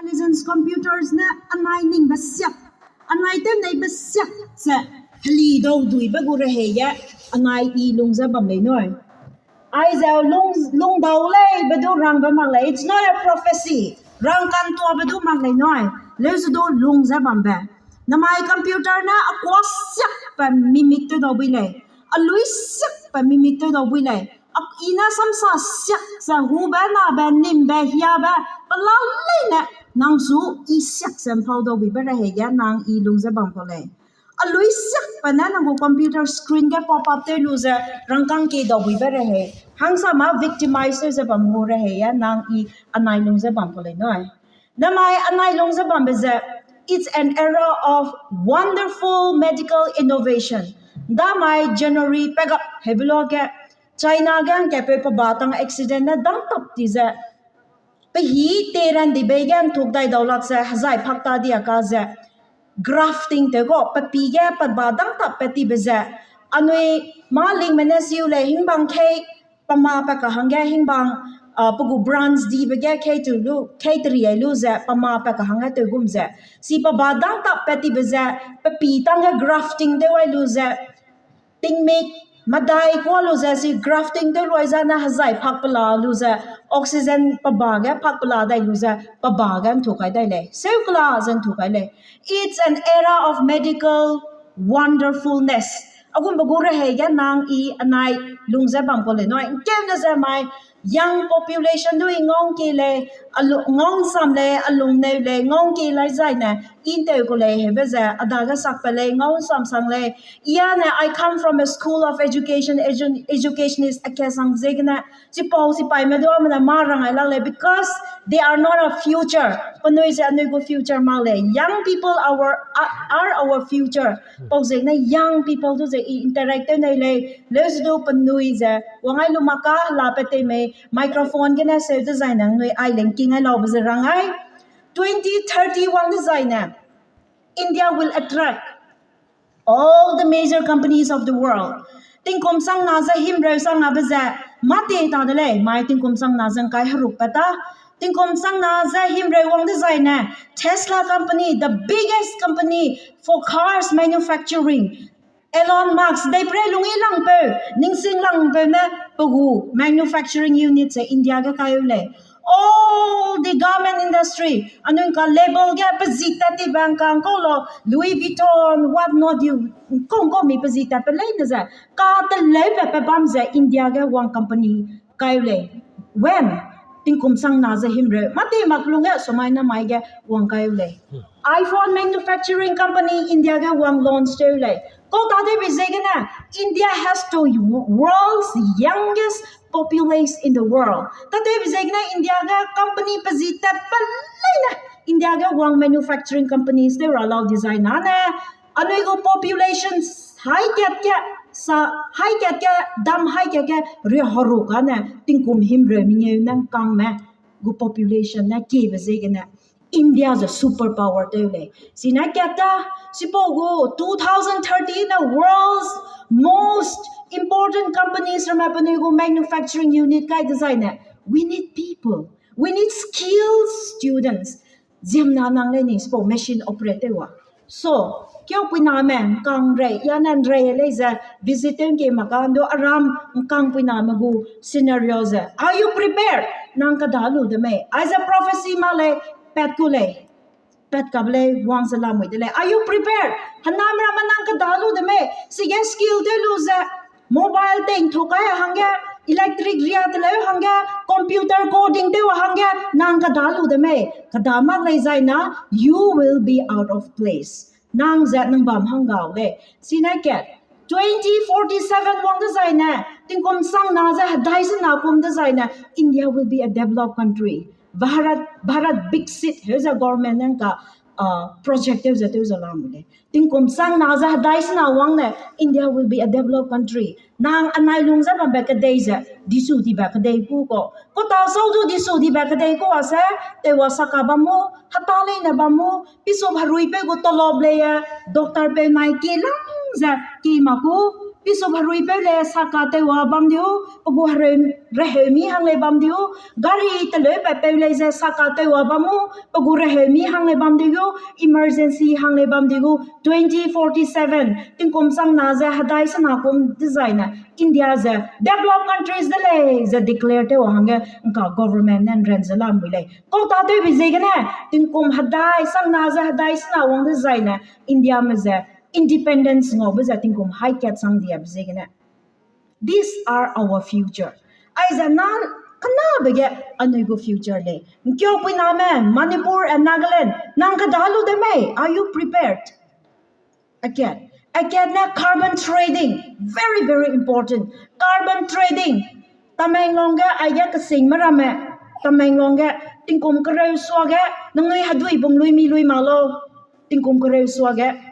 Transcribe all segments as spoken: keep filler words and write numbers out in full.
Intelligence computers ne anai ningbe siak, anai tew neibe siak ze heli dau duibe gu rehei ge anai i lung ze bam lei nui. Aize lung, lung dau leibe du rangbe mak lei, it's not a prophecy. Rangkang tuabe du mak lei nui. Leu ze du lung ze bambe. Namai computer ne akua siakbe mimik tew dau bui lei. Alui siakbe mimik tew dau bui lei. Ak i ne samsa siak ze hube, nabe, nimbe, hiabe, pela leine nang su i siak ze mpau dau buibe rehei ge nang i lung ze bam kau lei. Alui siakbe ne nang gu computer screen ge pop up tew lu ze rangkang kie dau buibe rehei. Hangsama victimize tew ze bam gu rehei ge nang i anai lung ze bam kau lei nui. Namai anai lung ze bambe ze, it's an era of wonderful medical innovation. Damai January pegap hebeloa ge, China ge ngkapeu peba tang accident ne dangtap ti ze, pehî teran di bei ge nthuk dai dau lak ze hezai phak ta di a ka ze, grafting tew ga, pe pi ge peba dangtap pat tibe ze, anui mâ lingme ne siu lei hingbang kei, pema pe kahangge hingbang, pe gu branch dibe ge kei tu lu, kei teri ai lu ze, pema pe kahangge tew gum ze. Chi peba dangtap pat tibe ze, pe pi tangge grafting tew ai lu ze, tingmik, medai kua lu ze, chi grafting tew luai zane hezai phak pela lu ze, oxygen peba ge phak pela dai lu ze, peba ge nthu kai dai lei. Seu kela ze nthu kai lei. It's an era of medical wonderfulness. Agumbe gu rehei ge nang i anai lung ze bam kau lei nui. Nkeune ze mai, young population du i ngau ngkie lei, ngau nsam lei, a lungneu lei, ngau ngkie lai zaine, i ntew kau lei, hebe ze, a dage sakpat lei, ngau nsam sang lei. I ane, I come from a school of education, edu-, educationist, a kasang ziegene, chipau chipaime du amene mâ rang ai lak lei, because they are not our future. Penui ze anui gu future mak lei. Young people our, are our future. Pau ziegene young people du ze i interact tew nei lei. Leu ze du penui ze wang ai lu mak ka la pat tei mei. Microphone gene seu dezaine nui ai lengking ai laube ze rang ai. Twenty thirty wang dezaine, India will attract all the major companies of the world. Tingkum sangna ze himreu sangnabe ze, mâ te ta de lei, mai tingkum sangna ze ngkai herukpat ta. Tingkum sangna ze himreu wang dezaine, Tesla company, the biggest company for cars manufacturing. Elon Musk, deiprei lung i langpeu, ningsing langpeu ne, pe gu manufacturing unit ze India ge kai u lei. All the garment industry, anui ngka label ge pe zi tat tibe ngka ngkau lo, Louis Vuitton, what not you, ngkau ngkau mi pe zi tat pe leine ze, ka teleu pe pe bam ze India ge wang company kai u lei. When? Tingkum sangna ze himreu. Mâ te mak lungge, somai namai ge wang kai u lei. iPhone manufacturing company India ge wang launch tew lei. Kau ta debe ziegene, India has the world's youngest populace in the world. Ta debe ziegene India ge company pe zi tat pe leine, India ge wang manufacturing companies tew ra lau design ane, anui gu population hai kat ke, sa hai kat ke, dam hai kat ke, ria haru kane, tingkum himreu mengeu ne ngkangme gu population ne kiebe ziegene. India ze superpower tew lei. Sine kata, sipau gu two thousand thirty ne world's most important companies ramme penui gu manufacturing unit kai dezaine. We need people. We need skilled students. Ziemna nang lei ni sipau machine operate tew wa. So, keu puiname, ngkang rei, ya nan rei lei ze, visit tew ngke mak ka, ndo aram ngkang puiname gu scenario ze. Are you prepared? Nang kada lu de mei. Aize prophecy mak lei, pat ku lei. Pat kab lei, wang ze lamui de lei. Are you prepared? Henam ramme nang kada lu de mei. Sige skill tew lu ze. Mobile tei nthu kai hangge, electric ria teleu hangge, computer coding tew hangge, nang kada lu de mei. Kada mak lei zaina, you will be out of place. Nang ze nang bam hang gau lei. Sine kat, twenty forty-seven wang dezaine, tingkum sangna ze hedai sena kum dezaine, India will be a developed country. Bharat, Bharat Viksit, heu ze government nang ka, project tew ze tew ze lamui lei. Tingkum sangna ze hedai sena wang ne, India will be a developed country. Nang anai lung ze bambe kedei ze, disu dibe kedei ku kau. Kau ta sau du disu dibe kedei ku a se, tewa saka bam mu, heta leine bam mu, pisu heruipeu gu tolop lei e, doctor peu nai kie lang ze, kie mak ku, Pisup herui peu le saka teiwa bam diu, pe gu hereu, reheu mi hang lei bam diu, gari teleu pe peu lei ze saka teiwa bam u, pe gu reheu mi hang lei bam diu, emergency hang lei bam diu, twenty forty-seven, tingkum chang na ze hedai sena kum dezaine, India ze developed countries de lei ze declare tew hangge ngka government ne nren ze lamui lei. Kau ta tewbe ziegene, tingkum hedai sang na ze hedai sena wang dezaine, Indiame ze independence ngaube ze tingkum hai kat sang diabe ziegene. These are our future. Aize na kenabe ge anui gu future lei. Ngkiupuiname, Manipur and Nagaland, nang keda lu de mei, are you prepared? Akat, akat ne carbon trading, very, very important. Carbon trading, Tamenglong ge aige kesingme ramme, Tamenglong ge, tingkum kereu suage, nangnui hedui bung lui mi lui mak lau, tingkum kereu suage.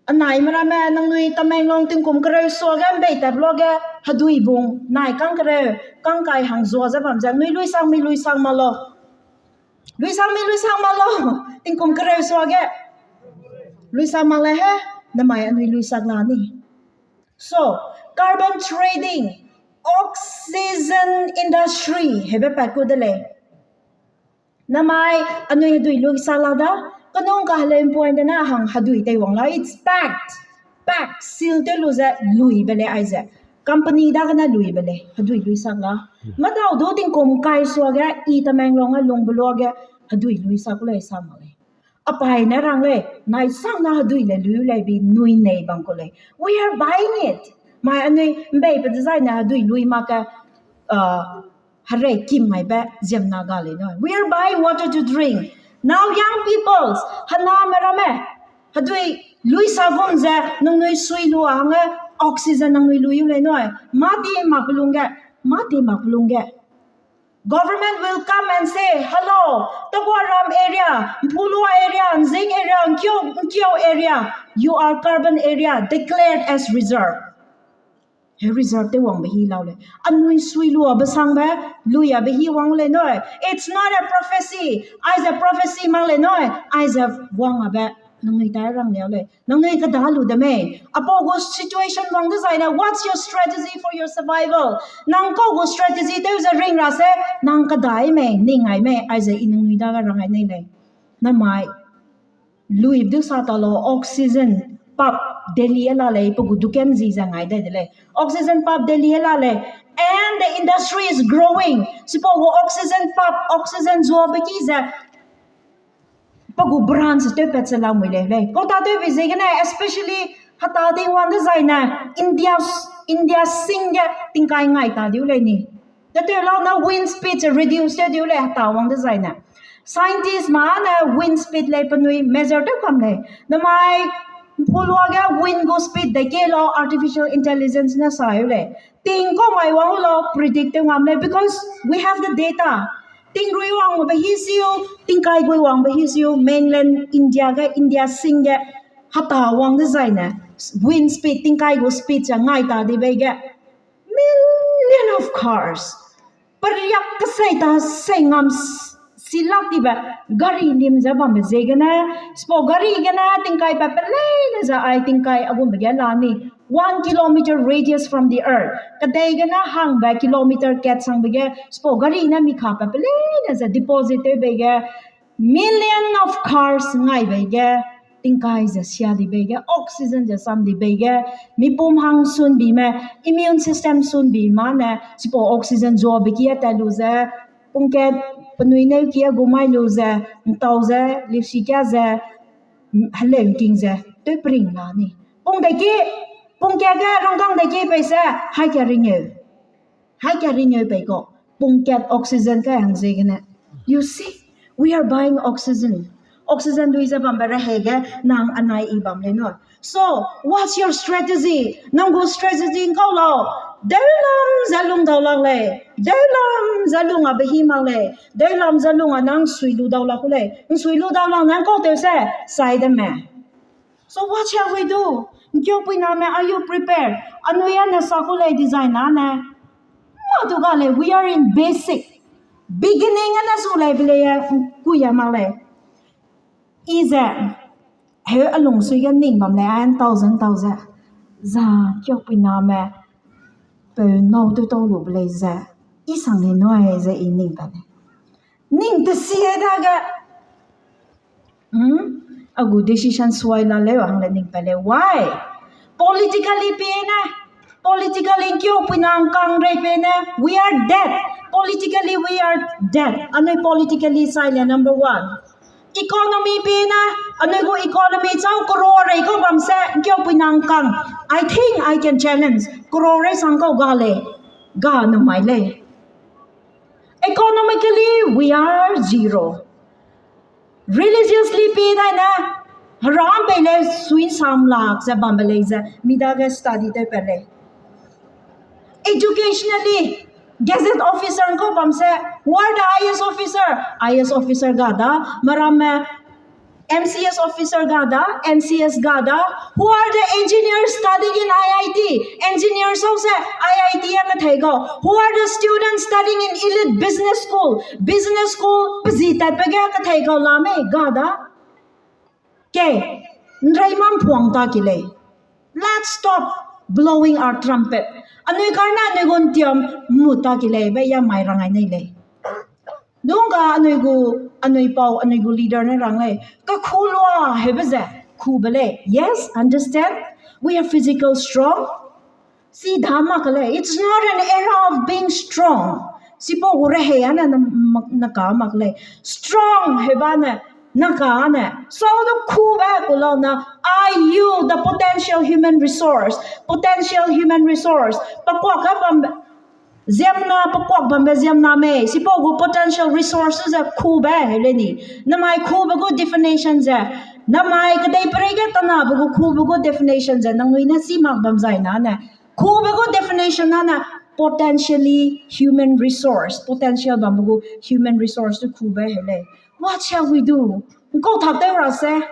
Anaime ramme, nangnui Tamenglong tingkum kereu suage, mbei tat luage, hedui bung, nai kang kereu, kang kai hang zua ze bam ze, nangnui luisang mi luisang mak lau. Luisang mi luisang mak lau, tingkum kereu suage. Luisang mak le he, namai anui luisak la ni. So, carbon trading, oxygen industry, hebe pat ku de lei. Namai anui hedui luisak la da, kanung kaheleu point dene hang hedui teiwang la, it's packed, packed, seal tew lu ze luibe lei aize. Company dagene luibe lei, hedui luisak la. Madau du tingkum kai suage, i Tamenglong ge lungbe luage, hedui luisak lei sa mak lei. Apai ne rang lei, nai sang na hedui le lui lei bi nui nei bam ku lei. We are buying it. Mai anui mbei pe dezaine hedui lui mak ke, uh, herei kim maibe ziemna ga lei nui. We are buying water to drink. Now young peoples, hename ramme, hedui luisa gum ze, nangnui sui lu a hangge, oxygen nangnui lui u lei nui. Mâ ti mak pelung ge, mâ ti mak pelung ge. Government will come and say, hello, Taguaram area, Mpulua area, Nzing area, Nkiu, Nkiu area, you are carbon area, declared as reserve. He reserve tew wangbe hi lau lei. Anui sui lua besangbe, luiabe hi wang lei nui. It's not a prophecy. Aize prophecy mak lei nui. Aize wang abe, nangnui tai rang liau lei. Nangnui keda lu de mei. Apau gu situation wang dezaine, what's your strategy for your survival? Nang kau gu strategy tew ze ring ra se, nang kedai mei, ning ai mei, aize i nangnui dage rang ai nei lei. Namai, lui du sa ta lau, oxygen pump Delhi e la lei, pe gu dukan zi ze ngai dai de lei. Oxygen pump Delhi e la lei, and the industry is growing. Chipau gu oxygen pump, oxygen zuabe ki ze, pe gu branch tewpat ze lamui lei lei. Kau ta tewbe ziegene, especially heta ting wang dezaine, India, India sing ge tingkai ngai ta diu lei ni. Tatew lau na wind speed ze reduce tew diu lei heta wang dezaine. Scientist ma ne wind speed lei penui measure tew kam lei. Namai Mpulua ge wind gu speed de ke lau artificial intelligence ne sa u lei. Ting kau mai wang lau predict tew ngam lei because we have the data. Tingrui wangbe hi siu, tingkai gui wangbe hi siu, mainland India ge, India sing ge, heta wang dezaine, wind speed, tingkai gu speed ze ngai ta di bei ge, million of cars. Periak kesei ta sei ngam s-, silak dibe, gari lim ze bambe ziegene, spo gari gene, tingkai pa peleine ze ai tingkai a gumbe ge la ni, one kilometer radius from the earth. Kedei gene hangbe kilometer kat sangbe ge, spo gari ne mi ka pa peleine ze deposit tew bei ge, million of cars ngai bei ge, tingkai ze sia di bei ge, oxygen ze sam di bei ge, mipum hang sun bi me, immune system sun bi ma ne, sipau oxygen zuabe ki a tat lu ze, pungkat penui neu ki a gu mai lu ze, ntau ze, lipsi kia ze, heleu king ze, tew pering la ni. Pung deki, pungkat ge rangkang deki pei se, hai kia ringeu. Hai kia ringeu pei kau, pungkat oxygen kai hang ziegene. You see, we are buying oxygen. Oxygen lui ze bambe rehei ge nang anai i bam lei nui. So, what's your strategy? Nang gu strategy ngkau lau. Deulam ze lung dau lak lei. Deulam ze lung a behi mak lei. Deulam ze lung a nang sui lu dau lak ku lei. Nsui lu dau lak nang kau tew se, sai de me. So what shall we do? Nkiupuiname, are you prepared? Anui ane sa ku lei design ane. Ma tu ga lei, we are in basic. Beginning ane su lei, be lei, kui ya mak lei. I ze, heu a lungsui ge ning bam lei, an thousand, thousand. Za kiokpuiname peu nâu tew tau lu be lei ze, i sang he nui ze i ning pa lei. Ning te si ai dage, hmm? A gu decision suai la leu hang le ning pa lei. Why? Politically pe ne, politically kiokpuina ngkang rei pe ne, we are dead. Politically, we are dead. Anui politically sai le number one. Economy pe ne, anui gu economy chau crore rei kau bam se, kiokpuina ngkang. I think I can challenge. Crore rei sang kau ga lei, ga namai lei. Economically, we are zero. Religiously pe dai ne, heram pei lei suin sam lak ze bam be lei ze, mi dage study tew pe lei. Educationally, gazette officer ngkau bam se, who are the I A S officer? I A S officer ga da, meramme M C S officer ga da, N C S ga da, who are the engineers studying in I I T? Engineers sau se I I T a kathei gau. Who are the students studying in elite business school? Business school pezi tatbe ge kathei gau la mei ga da. Ke, nrei mam phuang ta ki lei. Let's stop blowing our trumpet. Anui karna anui gun tiam mu ta ki lei, be ya mai rangai nei lei. Dungga anui gu, anui pau, anui gu leader ne rang lei. Kakhu lua hebe ze, khu be lei. Yes, understand. We are physical strong. Si da mak lei. It's not an era of being strong. Sipau gu rehei ane na, na ka mak lei. Strong heba ne, na ka ne. So du khu be ku lau na, are you the potential human resource? Potential human resource. Pakuak ka bam, ziemna pakuak bambe ziemna mei, sipau gu potential resource ze khu be he le ni. Namai khu be gu definition ze, namai kedei perei ge tana be gu khu be gu definition ze, nangnui ne si mak bam zai na ne. Khu be gu definition na ne, potentially human resource, potential bam be gu human resource ze khu be he le. What shall we do? Ngkau thak tew ra se.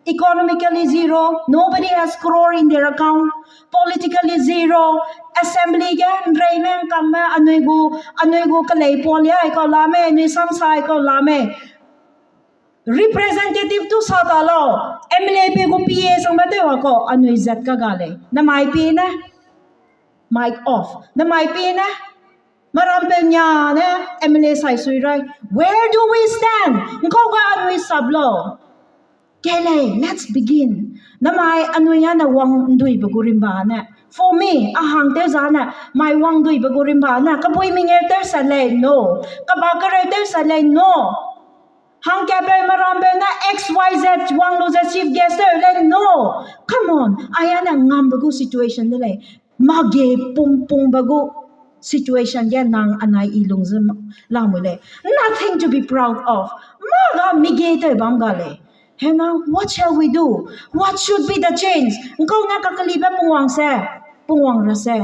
Economically zero, nobody has crore in their account. Politically zero, assembly ge nrei me ngkam me anui gu, anui gu kelei pau lia kau la mei, anui samsa kau la mei. Representative tu sa ta lau, M L A pe gu P A sang ba tew wa kau, anui zat ka ga lei. Namai pe ne, mic off. Namai pe ne, Maram pe nia ne M L A sai sui rai. Where do we stand? Ngkau ga anui sap lau. Ke lei, let's begin. Namai anui a ne wang ndui be gu rimba ne. For me, a hang tew za ne, mai wang ndui be gu rimba ne. Kabui mingeu tew sa lei, no. Kaba kereu tew sa lei, no. Hangkapeu marambe ne X Y Z wang lu ze chief guest tew lei, no. Come on, a ya ne ngam be gu situation de lei. Mage pung pung be gu situation ge nang anai i lung ze ma-, lamui lei. Nothing to be proud of. Mâ ga mige tew bam ga lei. Hena, what shall we do? What should be the change? Ngkau ne kakelibe pungwang se, pungwang ra se.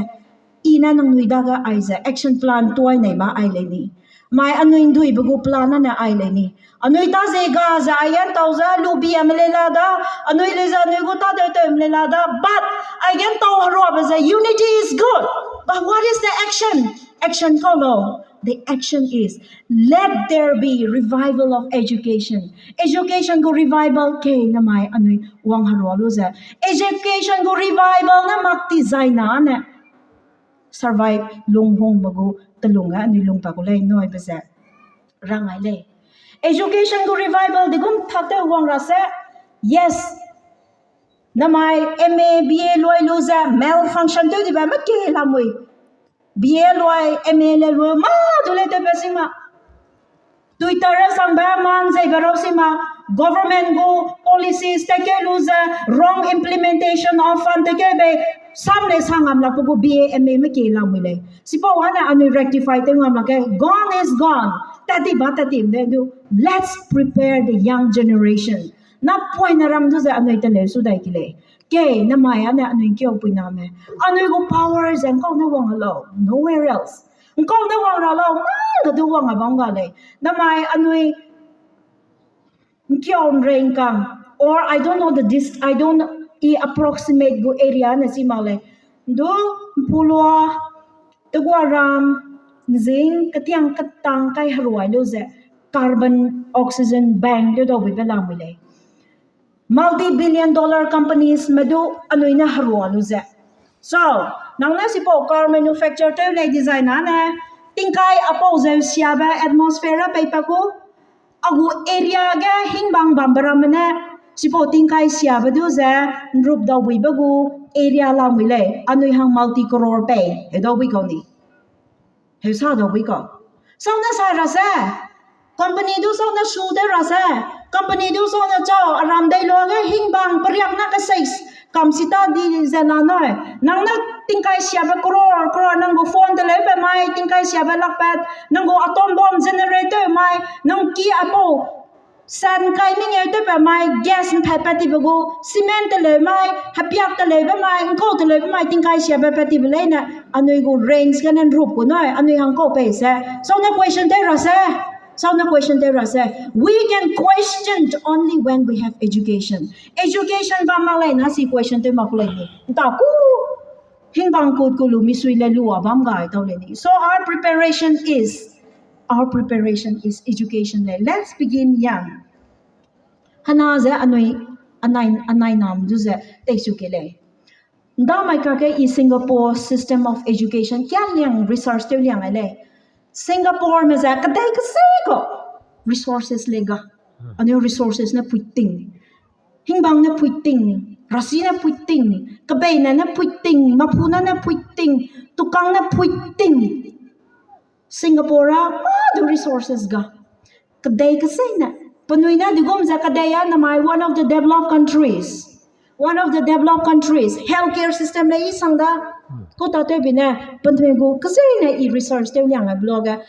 I ne nangnui dage ai ze action plan tuai nei ba ai lei ni. Mai anui nduibe gu plan ne ai lei ni. Anui ta ze ga ze ai gen tau ze lu bi am le la da, anui le ze anui gu ta deu teu le la da, but ai gen tau heruabe ze unity is good. But what is the action? Action kau lau. The action is, let there be revival of education. Education gu revival ke namai anui wang herua lu ze. Education gu revival ne mak ti zai na ne survive lung hungbe gu telung ge anui lung pa gu lei nui be ze. Rang ai lei. Education gu revival digum thak tew wang ra se. Yes. Namai M A, B A lui lu ze malfunction tew dibe mâ ke lamui. B A lui, M A le lui, mâ du le tew pe si ma. Twitter ra sangbe man zeibe rau si ma. Government gu policies tekeu lu ze wrong implementation of fund tekeu bei sam le sa ngam lak pe gu B A, M A mâ ke lamui lei. Sipau ane anui rectify tew ngam lak ge, gone is gone. Tati ba tati mde du, let's prepare the young generation. Napoine ram du ze anui teleu su dai ki lei. Ke, namai ane anui nkiau puiname. Anui gu power ze ngkau ne wang lau, nowhere else. Ngkau ne wang ra lau, mâ ga du wang a bam ga lei. Namai anui nkiau nrei ngkang, or I don't know the dist-, I don't, I approximate gu area ne si mak lei. Ndu, mpulua, teguaram, nzing, ketiang ketang kai heruai lu ze, carbon oxygen bank tew dau buibe lamui lei. Multi-billion dollar companies me du anui ne herua lu ze. So, nang ne sipau car manufacture tew lei design ane, tingkai apau zeu siabe atmosphere ra pei pa ku, a gu area ge hingbang bambe ramme ne, sipau tingkai siabe du ze, nrup dau buibe gu area lamui lei, anui hang multi crore pei, he dau bui kau ni. Heu sa dau bui kau. Sau ne sa ra se. Company du sau ne su de ra se. Company du sau ne chau, aram dei lo ge hingbang periak na ke six. Kam sita di ze na noi. Nang ne tingkai siabe crore, crore nang gu phone te leu pe mai, tingkai siabe lakpat, nang gu atom bomb generator mai, nang ki apo. San kai mengeu tew pe mai, gas mphat pat tibe gu, cement te leu mai, hapiak te leu be mai, nkau te leu be mai, tingkai siabe pat tibe lei ne, anui gu range ge ne nrup gu noi, anui hang kau pei se. Sau ne question tew ra se. Sau ne question tew ra se. We can question only when we have education. Education bam mak lei na si question tew mak ku lei ni. Nta ku. Hingbang kut ku lu misui le lu a bam gai tau lei ni. So our preparation is, our preparation is education lei. Let's begin young. Hana ze anui anai, anai nam du ze teisu ke lei. Nda mai ka ke i Singapore system of education kia liang research tew liang ai lei. Singapore me ze kadei kesei ko resources le ga. Anui resources ne puiting. Hingbang ne puiting, rasi ne puiting, kabeine ne puiting, mapuna ne puiting, tukang ne puiting. Singapore a, ma du resources ga. Kadei kesei ne. Penui ne digum ze kadei a namai one of the developed countries. One of the developed countries. Healthcare system le i sang da. Kau ta tew bi ne, penui gu kesei ne i research tew liang a blog a.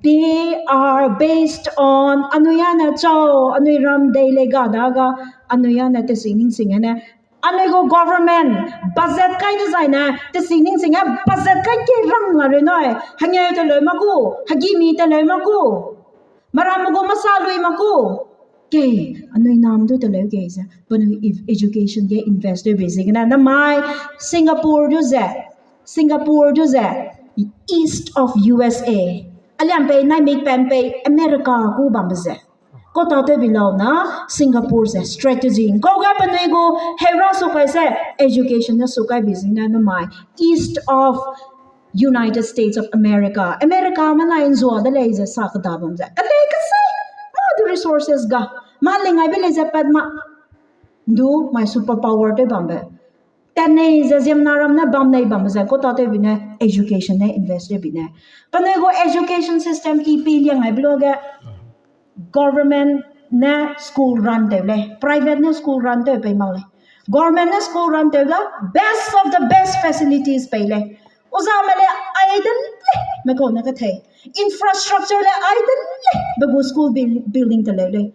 They are based on anui ane chau, anui ram dei le ga da ga, anui ane tesing ningsing ane. Anui gu government budget kai dezai ne, tesing ningsing a budget kai ke rang la re noi. Hangeu te leu maku, hagimi te leu maku. Maram gu masa lui maku. Ke, anui nam du te leu ke ze, penui education ge invest tew be ziegene, namai Singapore du ze, Singapore du ze, east of U S A. Aliam pei, naimik pen pei, America gu bambe ze. Kau ta tew bi lau na, Singapore ze, strategy. Kau ga penui gu, heura su kai se, education ne su kai be ziegene, namai, east of United States of America. America me nai nzua de lei ze sa keda bam ze. Kadei kesei, ma du resources ga. Ma lingai be lei ze pat ma. Ndu, mai superpower tew bambe. Tat nei ze ziemna ram ne bam nei bambe ze, kau ta tew bi ne, education ne invest tew bi ne. Penui gu education system i pi liang ai be lo ge, government ne school run tew lei, private ne school run tew pei mak lei. Government ne school run tew da, best of the best facilities pei lei. Ozame le ai de lei, me kau ne kethei. Infrastructure le ai de lei, be gu school buil-, building te leu lei.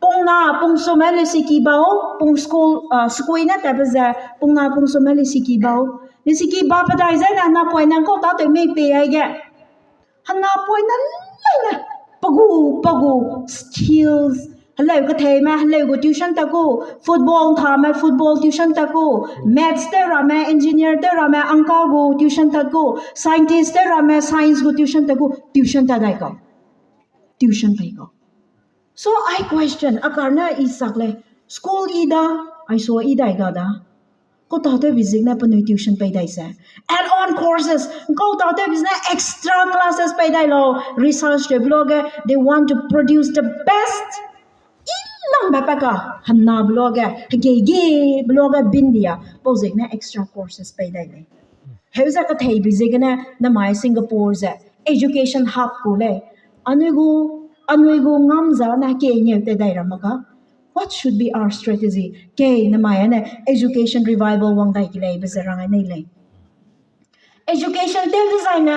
Pungna, pungsume le siki bau, pung school, ah, school ne tatbe ze, pungna, pungsume le siki bau. Le siki ba pe dai ze ne, napoine kau ta tew mei pei ai ge. Hena poine leine, pe gu, pe gu skills, heleu ketheime, heleu gu tuition ta gu, football nthame, football tuition ta gu, maths tew ramme, engineer tew ramme, angka gu tuition ta gu, scientist tew ramme, science gu tuition ta gu, tuition ta dai kau. Tuition pei kau. So I question, a karne i sak lei, school i da, ai so i dai ga da. Kau ta tew bi ziegene penui tuition pei dai se. Add-on courses, kau ta tew bi ziegene extra classes pei dai lau, research tew be lo ge, they want to produce the best. Ilangbe pa ka, hena be lo ge, hegei ge be lo ge, bindia, pau ziegene extra courses pei dai lei. Heu ze kethei bi ziegene, namai Singapore ze, education hub ku lei. Anui gu, anui gu ngam za ne hekei ngeu te dai ra mak ka. What should be our strategy? Kei namai ane education revival wang dai ki lei, be ze rang ai nei lei. Education tew dezaine,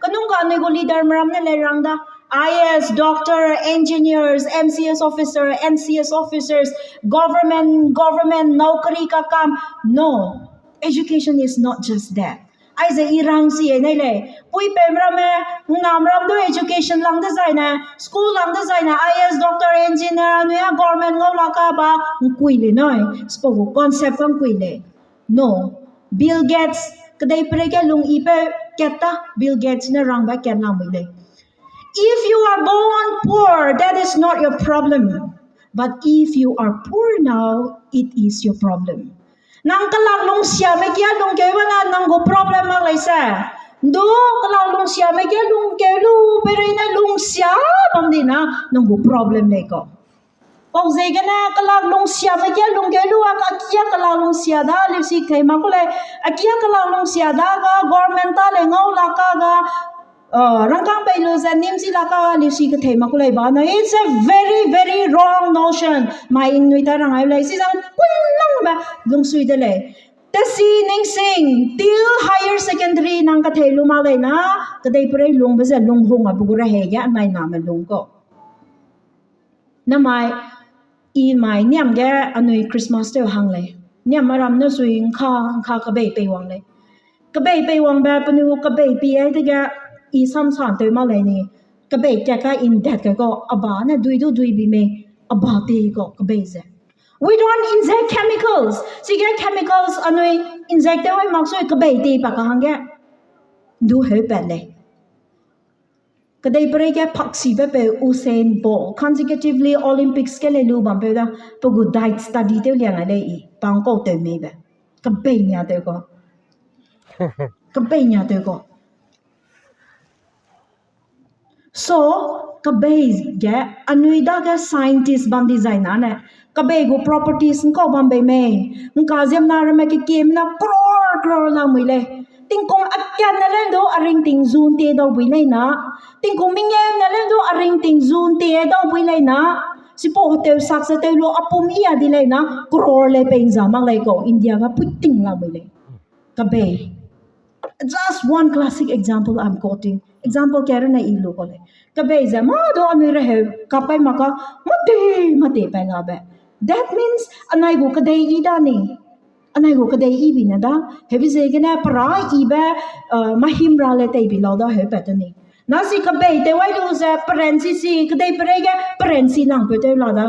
kanung ga anui gu leader meram ne le rang da, I A S, doctor, engineers, M C S officer, N C S officers, government, government, naukari ka kam. No, education is not just that. Aize i rang si e nei lei. Puipeu ramme, ngam ram du education lang dezaine, school lang dezaine, I A S, doctor, engineer, anui a government ngau la ka ba, ngkui le noi. Sipau gu concept ka ngkui le. No. Bill Gates, kedei pere ge lung i pe kat ta, Bill Gates ne rangbe kat lamui lei. If you are born poor, that is not your problem. But if you are poor now, it is your problem. Nang kelak lungsiame kia lungkeu bana nang gu problem mak lei se. Ndu kelak lungsiame kia lungkeu lu, pereine lungsia bam di na nang gu problem lei kau. Pau ziegene kelak lungsiame kia lungkeu lu a, akia kelak lungsia da, leusi kethei mak ku lei, akia kelak lungsia da ga, government ta le ngau la ka ga, uh, rangkang pei lu ze nim si la ka ga, leusi kethei mak ku lei ba na. It's a very, very wrong notion. Mai inui ta rang ai lei, si zang kui lang ba, lungsui de lei. Tesi ningsing, till higher secondary nang kethei lu mak lei na, kedei perei lungbe ze lunghung a pe gu rehei ge anai name lung kau. Namai, i mai niam ge anui Christmas tew hang lei. Niam aram ne sui ngka, ngka kebei pei wang lei. Kebei pei wangbe penui gu kebei pei ai dege i samsan tew mak lei ni. Kebei kat ka indet ka kau, aba ne dui du dui bi mei, aba te kau kebei ze. We don't inject chemicals. Sige chemicals anui inject tew ai mak sui kebei te pa ka hangge. Du heu pat lei. Kedei perei ge phaksibe pe Usain Bolt, consecutively Olympics ge lei lu bam peu da, pe gu diet study tew liang ai lei i, pangkau tew meibe. Kebei nia tew kau. Kebei nia tew kau. So, kebei ge anui dage scientist bam dizai na ne, kebei gu properties ngkau bam bei mei, ngka ziemna ramme kekiemna crore crore lamui lei. Tingkum akat ne leu du a ringting zu ntie dau bui lei na. Tingkum mengeu ne leu du a ringting zu ntie dau bui lei na. Sipau hetew sak ze tew lu a pum i a di lei na, crore lei pei ngza mak lei kau, India ga puiting lamui lei. Kebei. Just one classic example I'm quoting. Example kereu ne i lu kau lei. Kebei ze mâ du anui reheu kap kai mak ka, mâ te, mâ te pai labe. That means anai gu kedei i da ni. Anai gu kedei i bi ne da. Hebi ziegene pera ibe, uh, mahim ra le tei bi lau da heu pat te ni. Na si kebei tew ai lu ze peranchi si, kedei perei ge peranchi nang peu tew la da.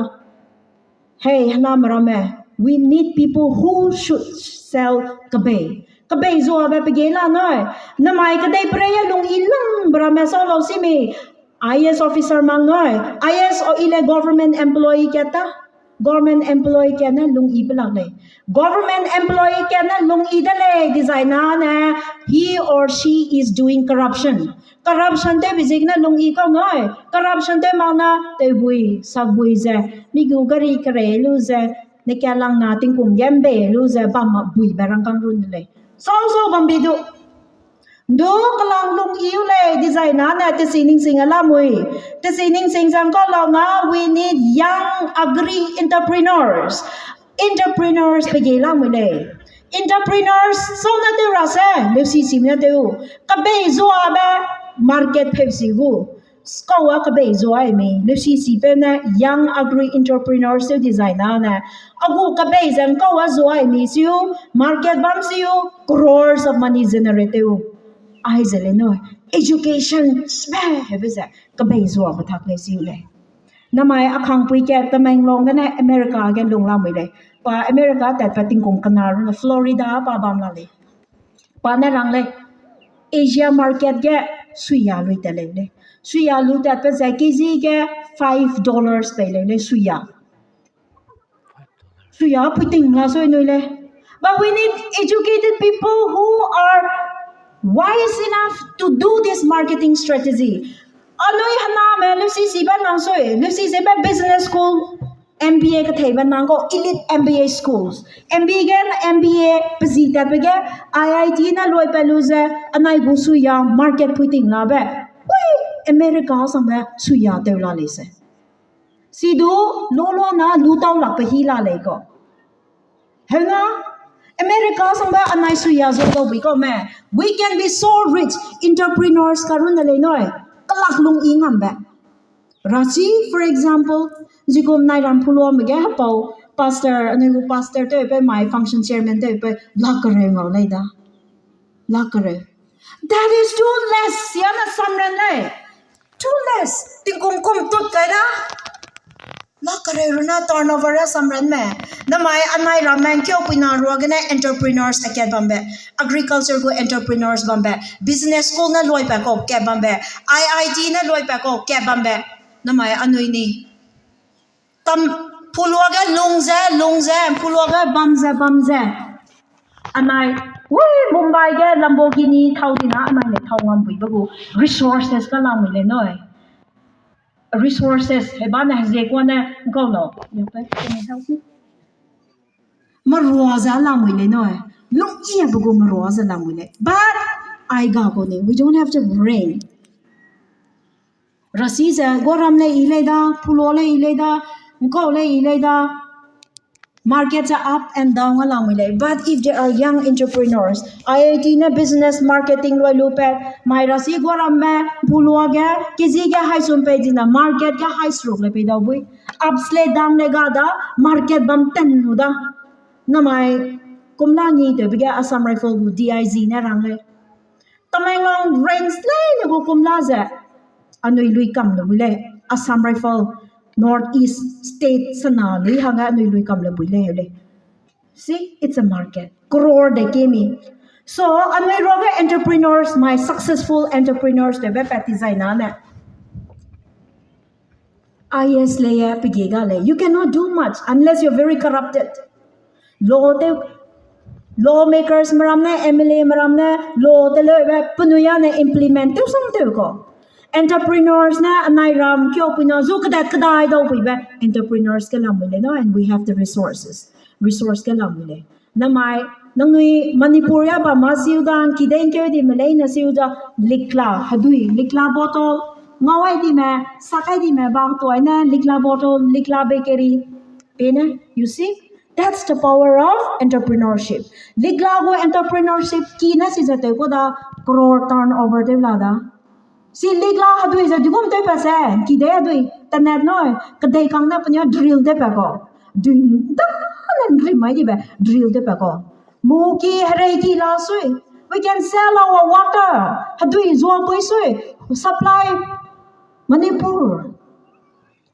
Hei, hename ramme, we need people who should sell kebei. Kebei zuabe pege la nui. Namai kedei perei lung i langbe ramme sau lau si mi. I A S officer mang nui. I A S o ile government employee kat ta. Government employee kat ne lung i pe lak lei. Government employee kat ne lung i de lei, dizai na ne, he or she is doing corruption. Corruption tew bi ziegene lung i kau nui. Corruption tew mak na, tew bui, sak bui ze, mi gu gari kerei lu ze, ne kalang na tingkum ge mbe lu ze, bam mak buibe rangkang run de lei. Sau sau bam bi du. Ndu kelang lung i u lei, dizai na ne, tesi ningsing a lamui. Tesi ningsing zang kau lau na, we need young agri entrepreneurs. Entrepreneurs pege lamui lei. Entrepreneurs sau ne tew ra se, leusi si ne tew. Kebei zuabe market pheu si gu. Skaua kebei zuai mi, leusi si peu ne young agri entrepreneurs tew dizai na ne. A gu kebei ze ngkaua zuai mi siu, market bam siu, crores of money generate tew. Ai ze le nui, education sbe hebe ze, kebei zua betak lei siu lei. Namai a kangpui kat Tamenglong gene America ge lung lamui lei. Pa America tatpat tingkum kena rune Florida pa bam la lei. Pa ne rang lei. Asia market ge suiya lui tat lei lei. Suiya lui tatpat ze K G ge five dollars pei lei lei suiya. Suiya puiting la sui nui lei. But we need educated people who are wise enough to do this marketing strategy. Anui hename leusi sibe nang sui, leusi sibe business school, M B A ketheibe nang kau, elite M B A schools. M B A ge M B A pezi tatbe ge, I I T ne lui pat lu ze, anai gu suiya market puiting labe. Ui, America sangbe suiya tew la lei se. Sidu, lolo na lu tau lakbe hi la lei kau. Heuna, America sangbe anai suiya zo dau bui kau me. We can be so rich, entrepreneurs karun de lei nui. Kelak lung i ngambe. Rachi, for example, zikum nai ram puluame ge hepau, pastor, anui gu pastor tew pe mai, function chairman tew pe, lak kereu ngau lei da. Lak kereu. That is too less, siana samran lei. Too less. Tingkum kum tut kai da. Lak kereu runa turnover a samran me. Namai anai ramme ngkeu puina ruagene entrepreneurs akat bambe. Agriculture gu entrepreneurs bambe. Business school ne lui pa kau kat bambe. I I T ne lui pa kau kat bambe. Namai anui ni. Tam puluage lung ze, lung ze, puluage bam ze, bam ze. Anai, ui, Mumbai ge Lamborghini thau dina anai ne thau ngam bui be gu resources ka lamui le noi. Resources, heba ne hezie kua ne, ngkau lo. Can you help me? Merua ze lamui le noi. Lung i be gu merua ze lamui le. But, ai ga ko ni, we don't have the brain. Rasi ze, guaram le i le da, pulo le i le da, ngkau le i le da, market ze up and down a lamui lei. But if they are young entrepreneurs, I I T ne business marketing lui lu pe, mai rasi guaram me, pulo ge, kezi ge hai sum pe dina, market ge hai sruk le pe dau bui. Ups le down le ga da, market bam ten lu da. Namai, kumla ni te bige Assam Rifle gu D I G ne rang lei. Tamenglong range leine gu kumla ze. Anui lui kam le bui lei. Assam Rifle, North East State sana lui hangge anui lui kam le bui lei heu lei. See, it's a market. Crore de kemi. So, anui ruage entrepreneurs, my successful entrepreneurs de be pat ti zai na ne. I A S le ye, pege ga lei. You cannot do much unless you're very corrupted. Law te, lawmakers meram ne, M L A meram ne, law te le be, penui ya ne implement tew sang tew ko. Entrepreneurs ne, anai ram, kio pui na, zu kedat kedai dau pui be, entrepreneurs ke lam le no, and we have the resources. Resource ke lam le. Namai, nangnui Manipur ya ba ma siu da, kideng keu di me lei na siu da, likla, hadui, likla bottle, ngawai di me, sakai di me, bang tuai ne, likla bottle, likla bakery. Pe ne, you see? That's the power of entrepreneurship. Likla gu entrepreneurship ki ne si ze tew ko da, crore turnover tew la da. Si likla hadui ze digum tew pa se, ki de hadui, tanet noi, kedei kang ne penia drill tew pa ko. Dui, da, ne drill mai di be, drill tew pa ko. Mu ki, herei ki la sui. We can sell our water. Hadui zua pui sui. Supply Manipur.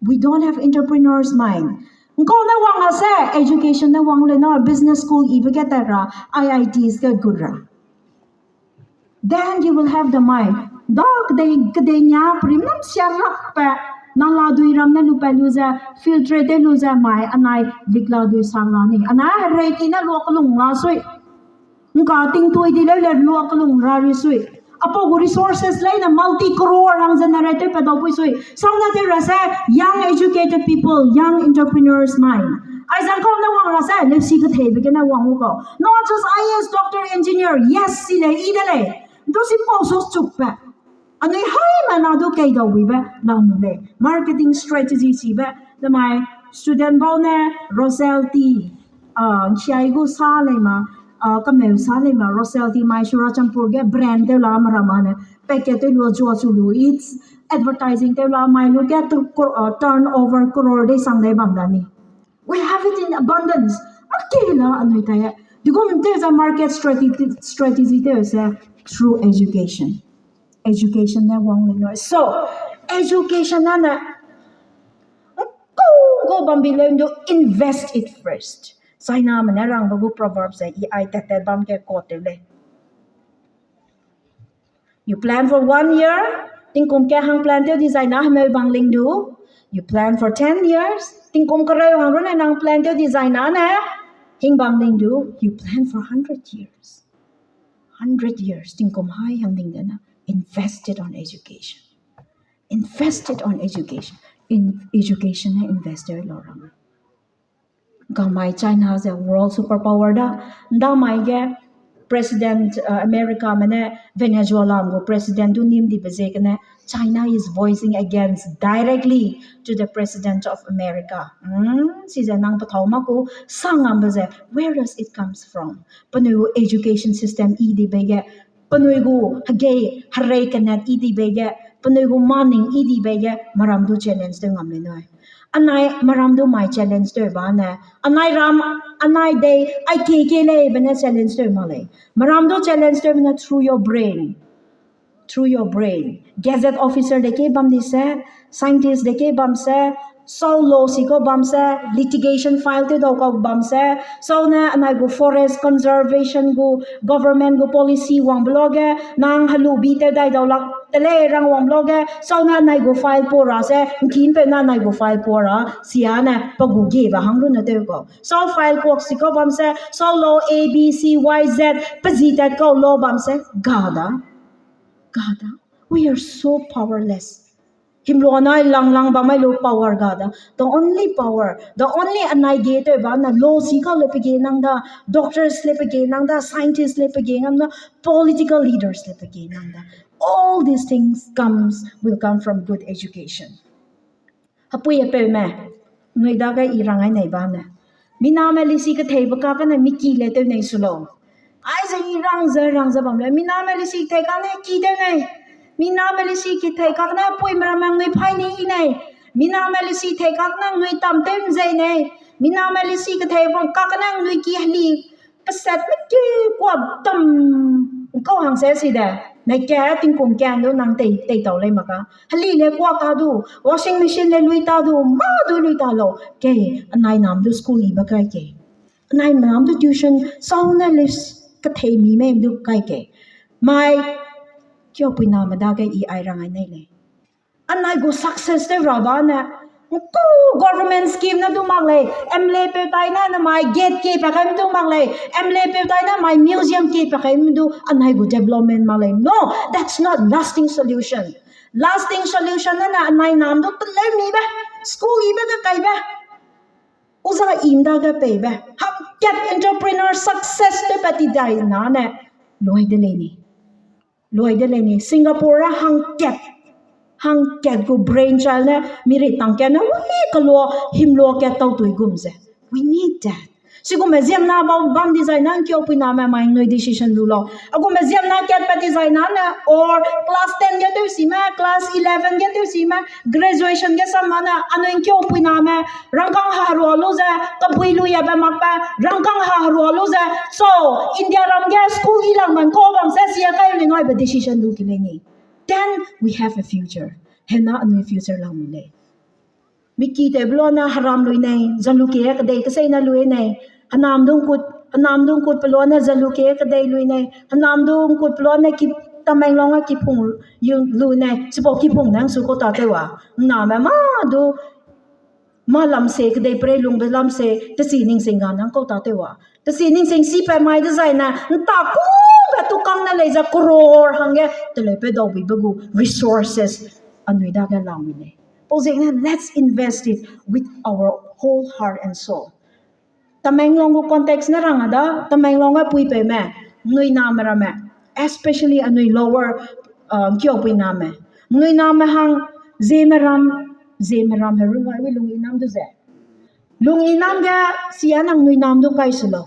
We don't have entrepreneur's mind. Ngkau ne wang a se, education ne wang le na, business school ibe ke tat ra, I I Ts ke gut ra. Then you will have the mind. Da kedei, kedei nia prim nam sia rak pe, nang la dui ram ne lu pe lu ze, filter te lu ze mai, anai lik la dui sang la ni. Anai herei ki ne lua kelung la sui. Ngka tingtui di leu le lua kelung ra ri sui. Apau gu resources leine multi crore rang generate tew pe dau pui sui. Sang na tew ra se young educated people, young entrepreneurs mai. Ai zang kau ne wang ra se leu si ketheibe gene wang u kau. Not just I A S, doctor, engineer, yes, si lei, i de lei. Ntu si pau so chuk pe. Anui haimena du kei dau buibe lau mu lei. Marketing strategy sibe, namai student bau ne Rosel tea, ah, nchiai gu sa lei ma, ah, kameu sa lei ma, Rosel tea mai Churachandpur ge brand tew la mera ma ne, packet tew lu zua chu lu, it's advertising tew la mai lu ge tu cro-, ah, turnover crore dei sang dei bam da ni. We have it in abundance. Akela anui tai. Digum tew za market strategy, strategy tew se through education. Education ne wang le noi. So, education na ne, ko, ko bambi le ndu invest it first. China me ne rang ba gu proverb se, i ai tat tat bam ke quote tew lei. You plan for one year, tingkum ke hang plan tew design na hemeu bang ling du. You plan for ten years, tingkum kereu hang rune nang plan tew design na ne, hing bang ling du. You plan for hundred years. Hundred years, tingkum hai hang ling de na. Invest it on education. Invest it on education. In education ne invest tew lo rang. Gamai China ze world superpower da, ndamai ge President, uh, America me ne Venezuela gu President du nim dibe ziegene, China is voicing against directly to the President of America. Hmm, si ze nang pethau ma ku, sangambe ze, where does it comes from? Penui gu education system i dibe ge, penui gu hegei herei kenet i dibe ge, penui gu maning i dibe ge, meram du challenge tew ngam le noi. Anai meram du mai challenge tew ba ne. Anai ram, anai dei, ai ke ke lei be ne challenge tew ma lei. Meram du challenge tew be ne through your brain. Through your brain. Gazette officer de ke bam di se, scientist de ke bam se, Sau lawsuit kau bam se, litigation file tew dau kau bam se, sau ne anai gu forest conservation gu government gu policy wangbe luage, nang helu bi tew dai dau lak te lei rang wangbe luage, sau ne anai gu file pau ra se, nkim pe ne anai gu file pau ra, sia ne pa gu ge ba hang lu ne tew kau. Sau file kuak si kau bam se, sau law A B C Y Z, pe zi tat kau law bam se, ga da. Ga da. We are so powerless. Himlua nai lang lang bam mai lu power ga da. The only power, the only anai ge tew ba na lawsuit kau le pe ge nang da, doctors le pe ge nang da, scientists le pe ge nang da, political leaders le pe ge nang da. All these things comes, will come from good education. Hapui hepeu me, nui dage i rang ai nei ba ne. Miname lisi kethei be kakane miki le tew nei su lau. Aize i rang ze, rang ze bam le. Miname lisi kethei kakane ki tew nei. Miname lisi kethei kakane pui meramme nui phai ni i nei. Miname lisi kethei kakane nui tam tew nzei nei. Miname lisi kethei bang kakane nui ki heli. Peset miki kua tam kau hang se si de. Nei ke tingkum ke ndu nang tei, tei tau lei mak ka. Heli le kua ta du, washing machine le lui ta du, ma du lui ta lau. Ke, anai nam du school i ba kai ke. Anai nam du tuition, sau ne le s-, kethei mi me du kai ke. Mai, kio pui name dage i ai rang ai nei lei. Anai gu success tew ra ba ne, nku government scheme ne du mak lei, M L A peu tai ne, ne mai gate ke pa kai me du mak lei, M L A peu tai ne mai museum ke pa kai me du, anai gu development mak lei. No, that's not lasting solution. Lasting solution ne, ne anai nam du teleu mi be, school i be ge kai be. Uza i dage pei be. Hangkat entrepreneur success tew pa ti dai na ne, lui de lei ni. Lui de lei ni, Singapore ra hangkat, hangkat gu brain child ne, miri tangkat ne, wi kalua, himlua kat tau tui gum ze. We need that. Sigume ziemna bam, bam design na, nkiopui name mai nui decision lu lau. Agume ziemna kat pa design na ne, or class ten ge tew si me, class eleven ge tew si me, graduation ge sam ma ne, anui nkiopui name, rangkang ha herua lu ze, kapui lu ya be mak pa, rangkang ha herua lu ze, so, India ram ge school i lang man ko bam se sia kai le noi be decision lu ki lei ni. Then we have a future. Hena anui future lang mi lei. Miki te belua na heram lui nei, zalu ke kedei kesei na lui nei. Henam dung kut, henam dung kut pelua na zalu ke kedei lui nei. Henam dung kut pelua na ki Tamenglong a ki phung yu lu nei. Sipo ki phung nang su ko ta te wa. Name ma du ma lam se, kedei prei lungbe lam se, tesi ningsing ga nang kau ta te wa. Tesi ningsing si pe mai design na, nta ku pe tukang na lei za crore hangge, teleu pe dau bi be gu resources, anui dage lam mi lei. Pau ziegene, let's invest it with our whole heart and soul. Tamenglong gu context ne rang a da, Tamenglong a pui pe me, nui name ramme, especially anui lower, uh, nkiopui name. Nui name hang, zeme ram, zeme ram he run wai wi lung i nam du ze. Lung i nam ge, sia nang nui nam du kai su lau.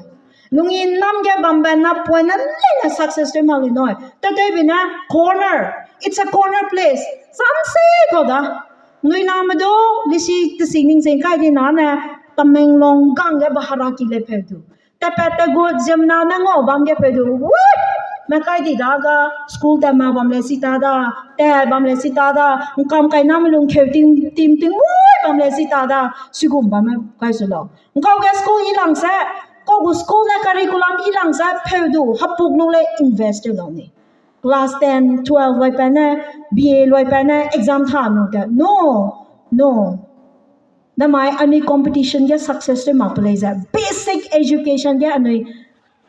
Lung i nam ge bambe na point na leine success tew mak li noi. Te tew bi ne corner. It's a corner place. Sam se kau da. Nui name du, lisi tesi ningsing kai di na ne, Tamenglong gang ge bahara ki le peu du. Tepat te gu ziemna ne ngau bam ge peu du. Wui! Me kai di da ga, school te ma bam le si ta da, te bam le si ta da, nkam kai na me lung keu tim, tim, tim, wui! Bam le si ta da, sigum bam me kai su lau. Nkau ge school i lang se, kau gu school ne curriculum i lang se, peu du, hapuk lu le invest tew lau ni. Class ten, twelve lui pa ne, B A lui pa ne, exam tha nu te. No, no. Namai anui competition ge success tew mak pe lei ze. Basic education ge anui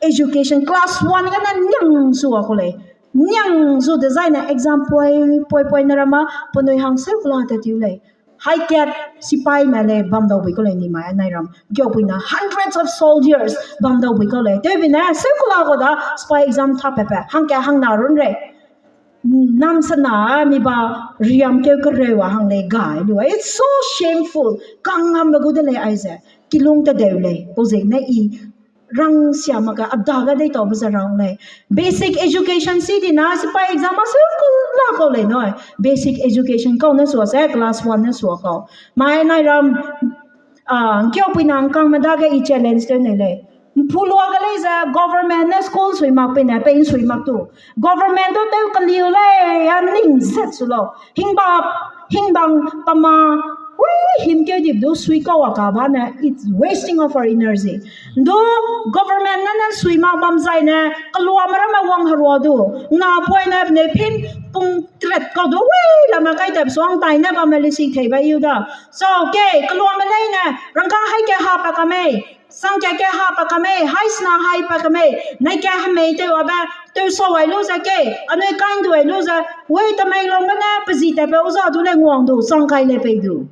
education class one ge na niang zu a ku lei. Niang zu design na exam poi, poi, poi na rama, penui hang seu kula te tiu lei. Haikat sipai me lei bam dau bui kau lei ni mai anai ram. Nkiopui na hundreds of soldiers bam dau bui kau lei. Tew bi ne, seu kula kau da, sipai exam tha pe pe. Hangke hang na run rei. Nam sana mi ba riam keu kereu a hang lei gai lu. It's so shameful. Kang ngam be gu de lei aize. Kilung te deu lei. Pau ziegene i rang sia mak ka a dage dei tau be ze rang lei. Basic education si di na, sipai exam a seu kula kau lei noi. Basic education kau ne sua se, class one ne sua kau. Mai nai ram, ah, nkiopui na nkang me dage i challenge tew nei lei. Mpu lua ge lei ze government ne school sui mak pe ne, pe in sui mak tu. Government du tew keliu lei, a ning zet su lau. Hingbap, hingbang, pama, Ui, him keu dip du sui kau a ka ba ne, it's wasting of our energy. Ndu government ne ne sui mak bam zai ne, keluame ramme wang herua du, na poi ne ne pin pung tret kau du, ui, lame kai tep suang tai ne bamme lisi thei ba yu da. So, ke, keluame lei ne, rangkang hai ke ha pa ka mei, sang ke ke ha pa ka mei, hai sna hai pa ka mei, nai ke ha mei te wa ba, te so wai lu ze ke, anui kind wai lu ze, wei ta mei long ne, pe zi te pe uza du le nguang du, sang kai le pei du.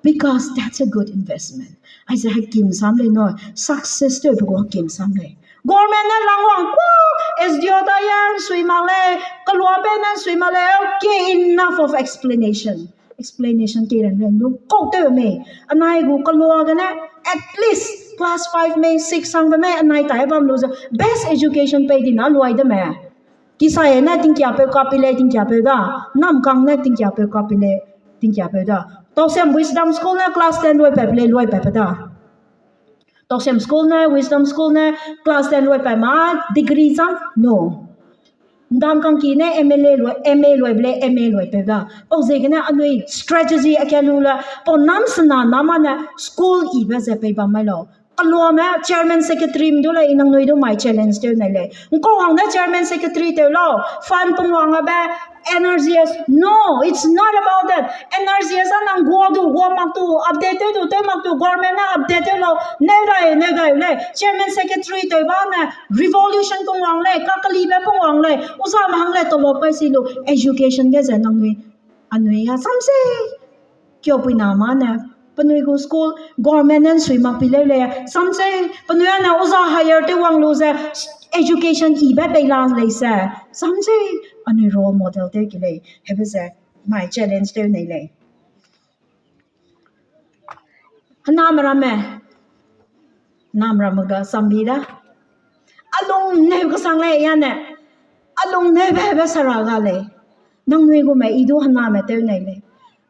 Because that's a good investment. Aize ha kim sam le no, success te pe ko kim sam le. Government ne lang wang ku, S D O da yan sui mak le, keluame ne sui mak le, okay, enough of explanation. Explanation ke ran ran lu kau te me. Anai gu keluame ne, at least class five me, six sang be me, anai tai bam lu ze, best education pei di na luai de me. Kisai ne tingkia peu kapile tingkia peu da. Namkang ne tingkia peu kapile tingkia peu da. Tausiam Wisdom School ne class ten luai pe pele luai pe pe da. Tausiam School ne, Wisdom School ne, class ten luai pe ma degree chang? No. Ndamkangki ne M L A luai, M A luai bele, M A luai pe da. Pau ziegene anui strategy a ke lu le, pau nam sena nama ne school i be ze pei bam mai lau. Keluame chairman secretary mdu le i nangnui du mai challenge tew nai lei. Ngkau hang ne chairman secretary tew lau, fund pung wang a be, N R G S, no, it's not about that. N R G S a nang gua du, gua mak du, update tew du, tew mak du, government ne update tew lau, neu dai, neu dai lei. Chairman secretary tew ba ne, revolution pung wang lei, kakelibe pung wang lei, uza mahang lei, tolop kai si lu, education ge ze nangnui, anui a samse. Kio puina ma ne, penui gu school, government ne sui mak pi leu lei, samse, penui a ne uza hire tew wang lu ze, education i be pei la lei se, samse, anui role model tew ki lei, hebe ze, mai challenge tew nei lei. Hena meramme, hena meramme ga sambi da. Alung neu kesang lei ya ne. Alung neu be be sara ga lei. Nangnui gu me i du hena me tew nei lei.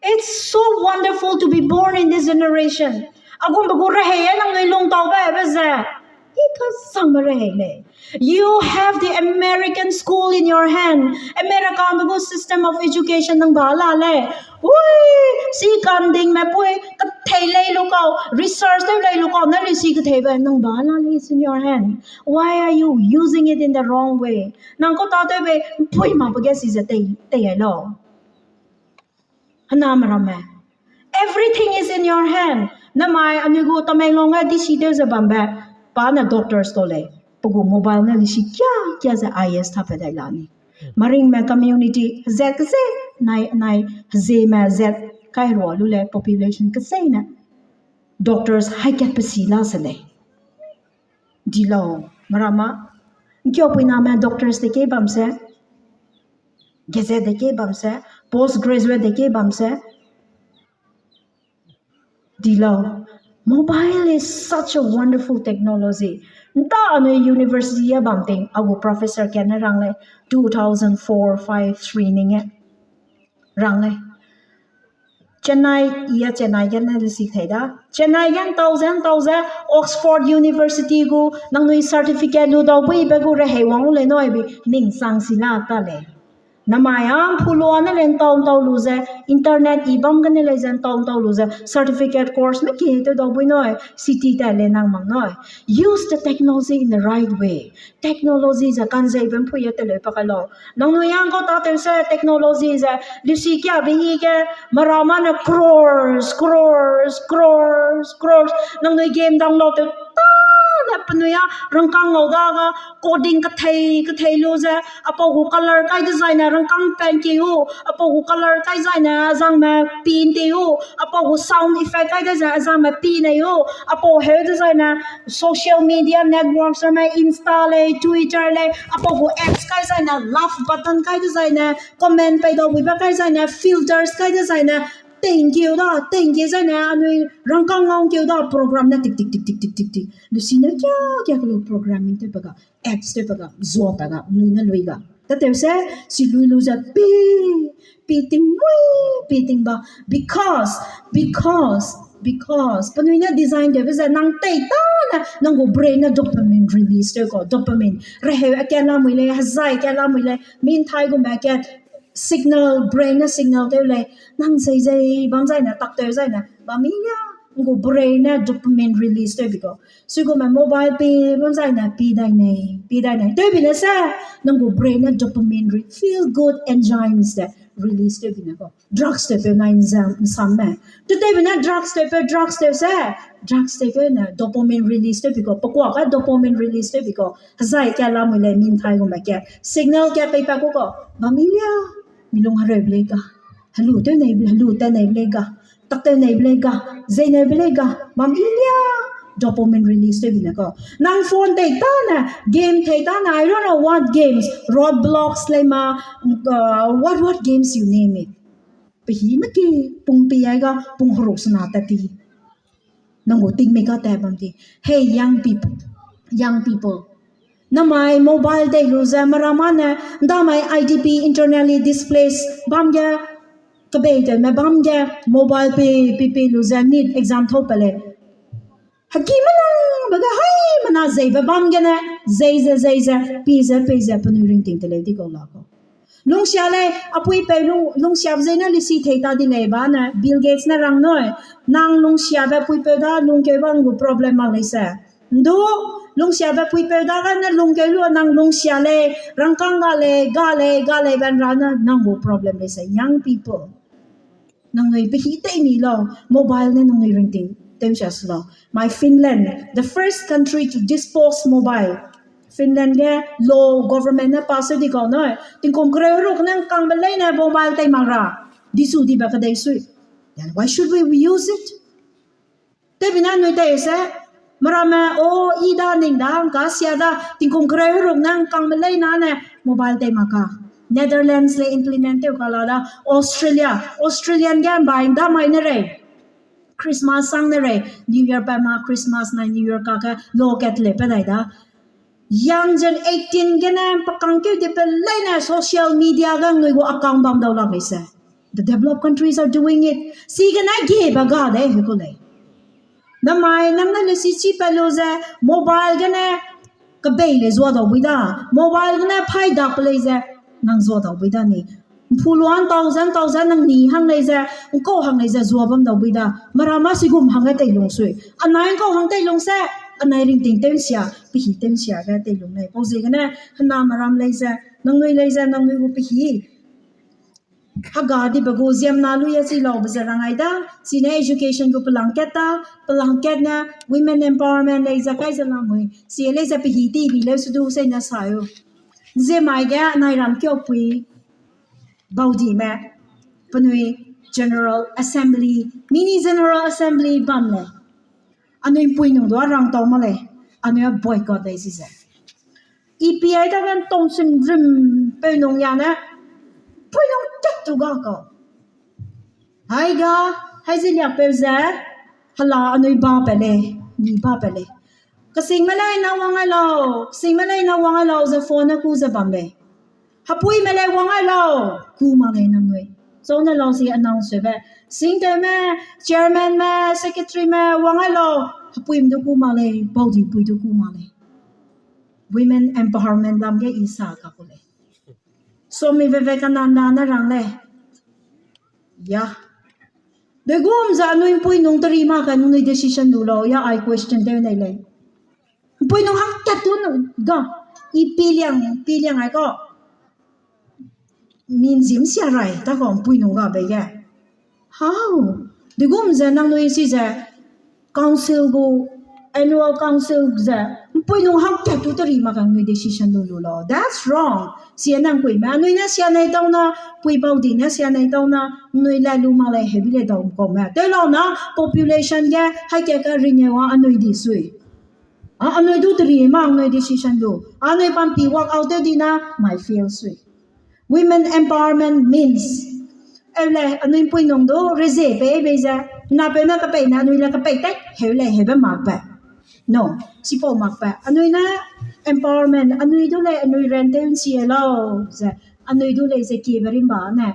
It's so wonderful to be born in this generation. Agumbe gu rehei e nangnui lungtau be be ze. I kasangbe rehei lei. You have the American school in your hand. America be gu system of education nang ba la lei. Ui, si kanding me pui, kathei lei lu kau, research tew lei lu kau, ne lisi katheibe nang ba la lei, it's in your hand. Why are you using it in the wrong way? Nang kau ta tew be, pui ma pe ge si ze tei, tei ai lau. Hena meramme. Everything is in your hand. Namai anui gu Tamenglong ge D C tew ze bambe, pa ne doctors tau lei. Pe gu mobile ne lisi kia, kia ze I A S ta pe dai la ni. Maringme community, zet kese, nai, nai, hezeme zet, kai rua lu lei population kese ne. Doctors hai kat pe si la se lei. Di lau, meramme. Nkiapuiname doctors de ke bam se. Gazette de ke bam se. Post graduate de ke bam se. Di lau. Mobile is such a wonderful technology. Nta anui university a bam ting, a gu professor kene rang lei, two thousand four, five, three ning e. Rang lei. Chennai, i a Chennai gene lisi thei da. Chennai gen thousand, thousand, Oxford University gu, nangnui certificate lu dau bui be gu rehei wang u lei noi bi, ning sang si la ta lei. Namai a mpu lua ne le ntau ntau lu ze, internet i bam gene le ze ntau ntau lu ze, certificate course me ki te dau bui noi, city ta le nang mang noi. Use the technology in the right way. Technology ze kanzei be mpui e te leu pa kai lau. Nangnui yang kau ta tew se technology ze, lisi kia be i ge, meramme ne crores, crores, crores, crores. Nangnui game download tew ta ne penui a rangkang ngau da ga, coding kathei, kathei lu ze, apau gu color kai dezaine rangkang pen ke u, apau gu color kai zaine azangme pin te u, apau gu sound effect kai dezaine azangme pin ne u, apau heu dezaine social media networks ramme Insta lei, Twitter lei, apau gu apps kai zaine, love button kai dezaine, comment pei dau bui ba kai zaine, filters kai dezaine, thank you da, thank you zaine, anui rangkang ngau ke u da, program ne tik, tik, tik. Lusi ne kia, kia kelu programming te pe ga. Apps te pe ga, zua pe ga, nui ne lui ga. Tatew se, si lui lu ze, pi, pi ting mui, pi ting ba. Because, because, because. Penui ne design tewbe ze, nang tei ta ne, nang gu brain ne dopamine release tew kau, dopamine. Reheu a kat lamui lei, hezai kat lamui lei, minthai gume kat, signal, brain ne signal tew lei, nang zei zei bam zaine, tak tew zaine, bam i lia, nang gu brain ne dopamine release tew bi kau. Sigume mobile pi bam zaine, pi dai nei, pi dai nei. Tew bi ne se, nang gu brain ne dopamine re-, feel good enzymes de release tew bi ne kau. Drugs tew peu nai nzam, nsamme. Te tew bi ne drugs tew peu, drugs tew se, drugs tew peu ne dopamine release tew bi kau. Pekuak ka dopamine release tew bi kau. Hezai ka lamui lei minthai gume ka. Signal ka pei pa ku kau. Bam i lia. Mi lung hereu bi lei ga. Helu tew nei, helu tew nei bi lei ga. Tak tew nei bi lei ga. Zei nei bi lei ga. Bam i lia. Dopamine release tew bi ne kau. Nang phone tei tane, game tei tane, I don't know what games, Roblox lei ma, uh, what, what games you name it. Pehî meki, pung pi ai ga, pung heruk sena tat ti. Nang gu tingmik ga tat bam ti. Hey, young people, young people. Namai mobile tei lu ze, meramme ne, ndamai I D P, internally displaced, bam ge, kebei tewme bam ge, mobile pi, pi, pi lu ze, NEET exam thau pe lei. Heki menang be ge haimena zeibe bam gene, zei ze, zei ze, pi ze, pei ze, penui ringting te lei di kau la kau. Lungsia lei, apui peu lung, lungsiabe zei ne lisi thei ta di lei ba ne, Bill Gates ne rang nui, nang lungsiabe puipeu da lungkeu bam gu problem mak lei se. Ndu, lungsiabe puipeu da ga ne lungkeu lu nang lungsia lei, rangkâng ga lei, ga lei, ga lei ben ra ne nang gu problem lei se, young people. Nangnui pehî tei mi lau, mobile ne nangnui ringting tew sia se lau. My Finland, the first country to dispose mobile. Finland ge law government ne pass di kau nui. Tingkum kereu heruk ne ngkangbe leine mobile tei mak ra. Disu dibe kedei sui. Then why should we use it? Tew bi ne anui tei se, meramme, o, i da ning da, ngka sia da, tingkum kereu heruk ne ngkangbe leine ne mobile tei mak ka. Netherlands le implement tew ka la da, Australia, Australian ge mbai ndamai ne rei. Christmas sang ne rei, New Year pa ma Christmas na New Year ka ge law kat le pe dai da. Young gen eighteen gene pakangkeu di pe leine social media ge nui gu account bam dau lak lei se. The developed countries are doing it. Sigene ge ba ga de he ku lei. Namai nang ne lesi chi pe lu ze mobile gene kebei lei zua dau bui da. Mobile gene phaî dak pe lei ze nang zua dau bui da ni. Mpu luan tau ze, tau ze nang ni hang lei ze, ngkau hang lei ze zua bam dau bui da. Meramme sigum hangge teilung sui. Anai ngkau hang teilung se, anai ringting tew nsia, pehî tew nsia ge teilung lei. Pau ziegene, hena meram lei ze, nangnui lei ze, nangnui gu pehî. Hega dibe gu ziemna lui a chi laube ze rang ai da, chine education gu pelangkat ta, pelangkat ne women empowerment lei ze kai ze lamui, chi lei ze pehî ti bi leu se du seine sa u. Ziemmai ge anai ram keupui baudime, penui General Assembly, Mini General Assembly bam lei. Anui mpui nung du a rang tau mak lei, anui a boycott lei chize. E P I ta ge ntong sim rim peu nung ya ne, mpui nung kat tu ga kau. Hai ga, hai ze liakpeu ze, hela anui ba pe lei, ni ba pe lei. Kesingme lei na wang ai lau, kesingme lei na wang ai lau ze phone ne ku ze bam lei. Hepuime lei wang ai lau, ku mak lei nangnui. Zau ne lau si announce be. Singtewme, chairmanme, secretaryme wang ai lau, hepuime du ku mak lei, baudipui du ku mak lei. Women empowerment lam ge i sa ka ku lei. Swami Vivekananda ne rang lei. Ya. Degum ze anui mpui nung teri mak ka nangnui decision lu lau, ya ai question tew nei lei. Mpui nung hangkat tu nu ga, i pi liang, pi liang ai kau. Minzim sia rai, ta kau mpui nung ga be ge. How? Degum ze nangnui si ze, council gu, annual council ze, mpui nung hangkat tu teri mak ka nangnui decision lu lu lau. That's wrong. Sia nang kuime, anui ne sia nei tau na, pui baudi ne sia nei tau na, nangnui le lu mak lei hebi lei dau kau me. Tew lau na, population ge, hai ka ka ringe wa anui di sui. A, anui du teri ma anui decision lu. Anui pampi work out tew di na, mai fail sui. Women empowerment means, eu lei, anui mpui nung du, reze pei bei ze, na peu ne kapei ne, anui le kapei tat, heu lei, heube mak pe. No, chipau mak pe. Anui ne empowerment, anui du lei, anui ran tew nchi lau, ze, anui du lei ze kiebe rimba ne.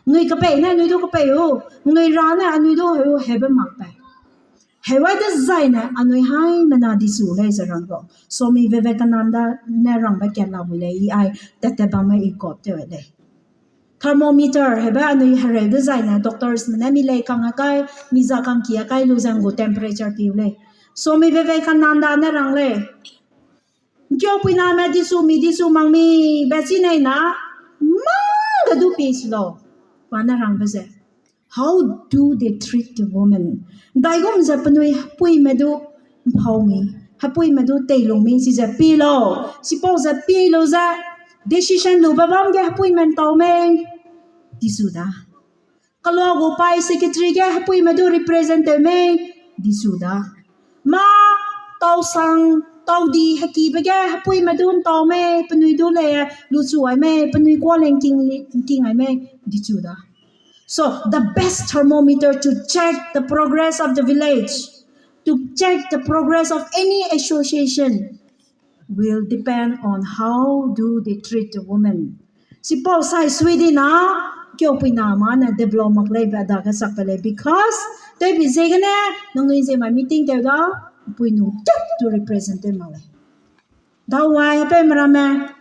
Anui kapei ne, anui du kapei u, anui ra ne, anui du heu, heube mak pe. Heuai dezaine anui haimena disu lei ze rang kau. Swami Vivekananda ne rangbe kat lamui lei, i ai tat tat bamme i quote tew lei. Thermometer hebe anui hereu dezaine doctors me ne mi lei kang a kai, mi za kang ki a kai lu ze ngu temperature piu lei. So mi veve kananda ne rang lei. Nkiaupui name disu mi disu mang mi be chi nei na, mang ge du pi si lau. Pa ne rangbe ze, how do they treat the woman? Daigum ze penui hepuime du mpau mi, hepuime du teilung mi, chize pi lau. Chipau ze pi lu ze, decision lube bam ge hepuime ntau mei, disu da. Kalua gu pai secretary ge hepuime du represent tew mei, disu da. Mâ tausang, taudi hekibe ge hepuime du ntau mei, penui du lei, luchu ai mei, penui kuâ lei ngking li, ngking ai mei, disu da. So, the best thermometer to check the progress of the village, to check the progress of any association, will depend on how do they treat the woman. Chipau sai sui di na, kiaupui na ma ne develop mak lei be dage sak pe lei, because tewbi ziegene, nangnui ze mai meeting tew da, pui nu kat tu represent tew mak lei. Dawai pe meramme,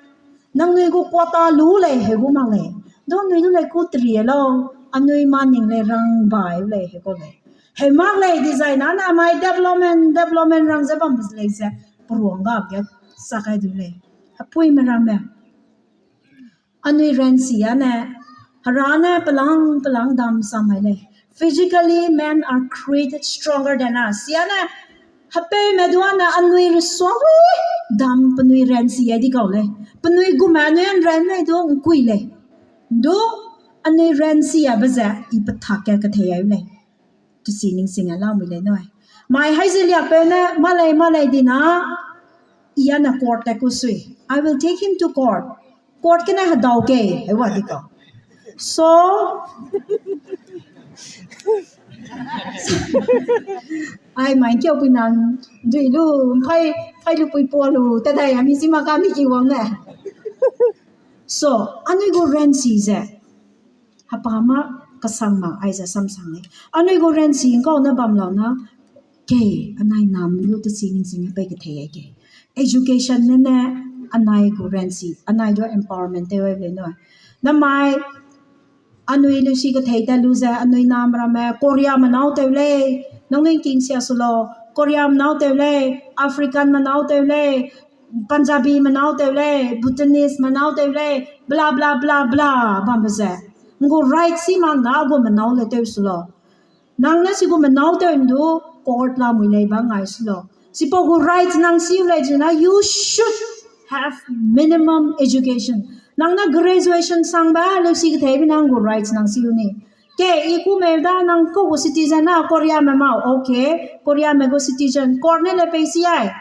nangnui gu quota lu lei he gu mak lei. Nangnui lu lei ku teri lau, anui ma ning lei rang bai lei he kau lei. He mak lei design na na mai development, development rang ze bam lei ze, peruang ga ge sa kai du lei. Hepui meramme. Anui ranchi ane, Hera ne pelang pelang dam sa mai lei. Physically, men are created stronger than us. Siane, hepeume duane anui resuawi dam penui ranchi a di kau lei. Penui gume anui an ran lei du ngkui lei. Du anui ranchi a be ze i pethak ge kethei ai lei. Tesi ningsing a lamui lei nui. Mai hai ze liakpeu ne, mâ lei, mâ lei di na, i ane court te ku sui. I will take him to court. Court gene hedau kei, hewa di kau. So, ai mai kiaupui nan, dui lu, pai, pai lu pui pua lu, tedai a mi zi ma ka mi ki wang ne. So, anui gu ranchi ze, hapa ma, kasang ma, aize samsang lei. Anui gu ranchi ngkau ne bam lau na, kei, anai nam lu tesi ningsing a pei kethei ai kei. Education ne ne, anai gu ranchi, anai du empowerment tew ai lei nui. Namai, anui leusi kethei ta lu ze, anui nam ramme, Korea me nâu tew lei, nangnui king sia su lau, Korea me nâu tew lei, African me nâu tew lei, Punjabi me nâu tew lei, Bhutanese me nâu tew lei, bla bla bla bla, bambe ze. Ngu right si mak na gu me nâu le tew su lau. Nang ne si gu me nâu tew ndu court lamui lei ba ngai su lau. Sipau gu right nang siu lei zena, you should have minimum education. Nang ne graduation sangbe leusi ketheibe nang gu right nang siu ni. Ke, i ku me da nang kau gu citizen na Korea me mau, okay. Korea me gu citizen, court ne le pei si ai.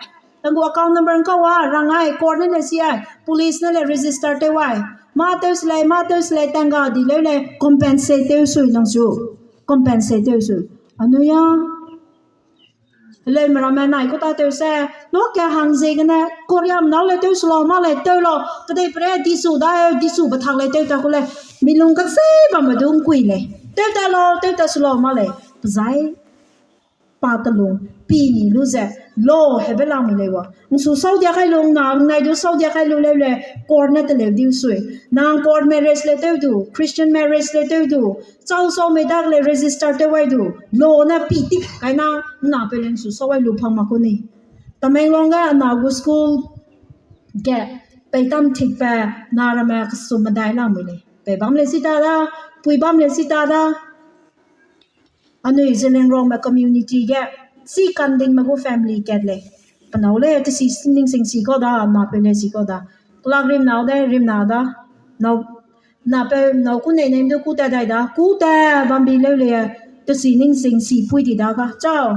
Nang gu account number ngkau a, rang ai, court ne le si ai. Police ne le register tew ai. Mâ tew se lei, mâ tew se lei, tangga di leu lei, compensate tew sui nang su. Compensate tew sui. Anui a, heleume ramme nai ku ta tew se, luake hang ziegene, Korea me nâu le tew su lau, mâ lei tew lau, kedei pre disu da, disu bethak lei tew ta ku lei, mi lung kacheu bamme du ngkui lei. Tew ta lau, tew ta su lau, mâ lei, pezai, pa telung, pi ni lu ze, law hebe lamui lei wa. Nsu sau dia kai lu, na nai du sau dia kai lu leu le, court ne teleu diu sui. Nang court marriage le tew du, Christian marriage le tew du, chau sau mei dak le register tew wai du, law ne pi tik kai na, napeu le nsu sau wai lu phang mak ku ni. Tamenglong ge na gu school ge, peitam tikbe, na ramme kesum medai lamui lei. Pei bam le si ta da, pui bam le si ta da. Anui Zeliangrongme community ge, chi kandingme gu family kat lei. Penâu le tesi ningsing si kau da, napeu le si kau da. Kelak rimnâu de, rimna da. Nâu, napeu, nâu ku nei nei du ku ta dai da, ku ta bambi leu le, tesi ningsing si pui di da ga. Chau.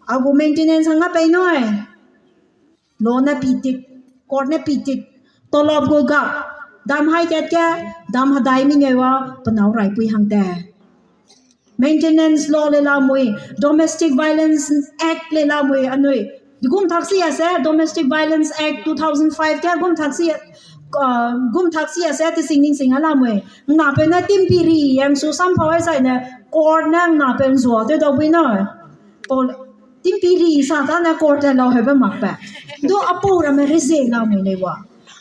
A gu maintenance hangge pei nui. Law ne pi tik, court ne pi tik, tolop gu gap, dam hai kat ge, dam hedai mengeu a, penâu raipui hang te. Maintenance law le lamui, Domestic Violence Act le lamui anui. Digum thak si a se, Domestic Violence Act two thousand five ge gum thak si, gum thak si a se, tesi ningsing a lamui. Napeu ne timpiri, yang su sampau ai zai ne, court ne napeu nzua tew dau bui na. Timpiri sa ta ne court te lau hebe makbe. Du apau ramme reze lamui lei wa.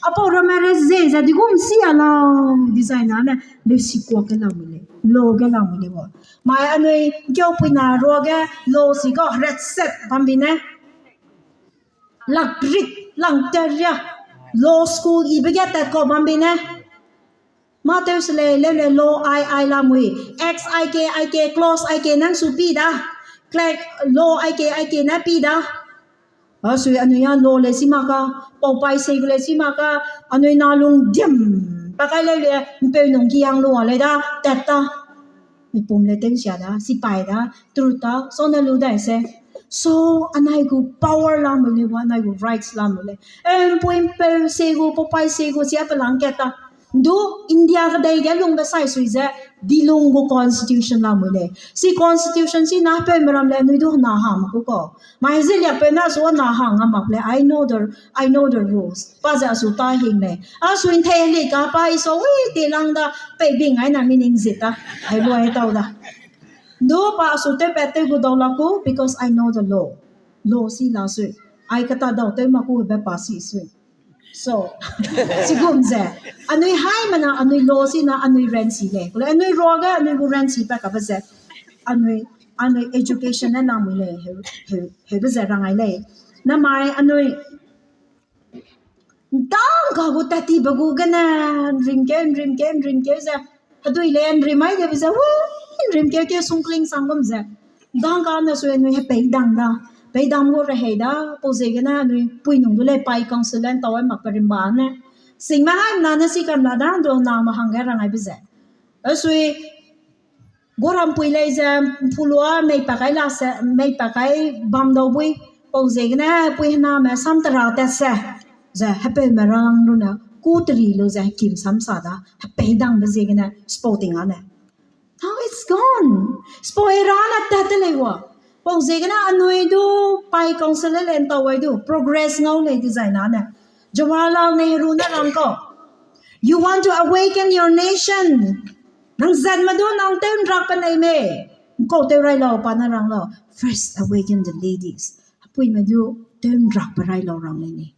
Apau ramme re ze ze digum si a lau, design a ne, leu si kua ke lau mui lei, lo ge lau mui lei wa. Mai anui nkiaupui na ruage lo si ga red set bambi ne. Lakrik, langteria, law school ibe ge tat kau bambi ne. Mâ tew se lei, leu le law ai ai lamui, X I K, I K, clause I K nang su pi da. Clause law I K, I K na pi da. A sui anui a law le si mak ka, pau pai sei gu le si mak ka, anui na lung diam. Pa kai leu le, mpeu nung ki yang lu a lei da, tat ta. Mipum le tew sia da, sipai da, truth ta, so ne lu dai se. So, anai gu power lamui lei wa, anai gu rights lamui lei. Em, pui mpeu se gu, pau pai se gu, sia pe lang kat ta. Ndu India kedei ge lungbe sai sui ze, dilung gu constitution lamui lei. Si constitution si na pe meram le, nui du na ha mak ku ko. Mai ze liak pe na su na ha nga mak le, I know the, I know the rules. Pa ze a su ta hing lei. A su nthei le ka pa i so, ui, te lang da, pei bing ai na meaning zit ta. Ai lu ai tau da. Ndu pa a su tew pe tew gu dau la ku, because I know the law. Law si la sui. Ai kata dau tew mak ku be pa si sui. So, sigum ze. Anui hai mana anui law si na anui ran si lei. Kule anui ruage anui gu ran si pa ka be ze. Anui, anui education ne lamui lei. Heu, heu, heu be ze rangai lei. Namai anui Dang ka gu tati be gu gene, nrim ke, nrim ke, nrim ke ze. Hedui le nrim ai de be ze, wi, nrim ke ke sungkling sang gum ze. Dang ka ne sui anui hepei dang da. Pei dang gu rehei da, pau ziegene anui pui nung du lei pai council le ntau ai mak pe rimba ne. Sing me hai na ne si kam la da, du na ma hangge rangai be ze. Asui, Gorampui lei ze, mpulua mei pakai la se, mei pakai bam dau bui, pau ziegene pui hename sam tera tat se, ze hepeume rang lu ne, ku teri lu ze hekim sam sa da, hepei dangbe ziegene, spau ting a ne. Now it's gone. Spau era ne tat te lei wa. Pau ziegene anui du, pai council le ntau wai du, progress ngau lei design a ne. Jawaharlal Nehru ne rang kau. You want to awaken your nation. Nang zatme du nang tew nrak pe nei me. Nkau tew rai lau pa ne rang lau. First awaken the ladies. Hepuime du tew nrak pe rai lau rang lei ni.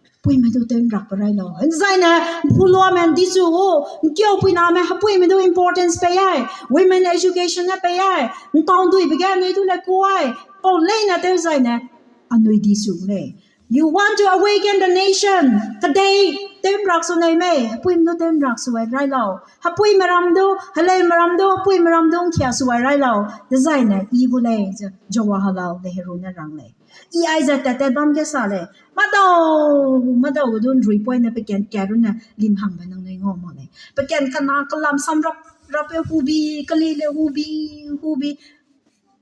Hepuime du tew nrak pe rai lau. Nzaine, mpuluame ndisu gu, nkiaupui name hepuime du importance pei ai. Women education ne pei ai. Ntau nduibe ge anui du le ku ai. Pau leine tew zaine. Anui disu lei. You want to awaken the nation. Kedei, tew nrak su nei mei. Hepuime du tew nrak su ai rai lau. Hepuime ram du, heleume ram du, hepuime ram du, nkia su ai rai lau. Dezaine, i gu lei, ze, Jawaharlal Nehru ne rang lei. I aize tat tat bam ge sa lei. Madau, madau ge du nrui poine peken kat runne lim hangbe nangnui ngau mak lei. Peken kena kelam sam rap, rape hubi, keli le hubi, hubi.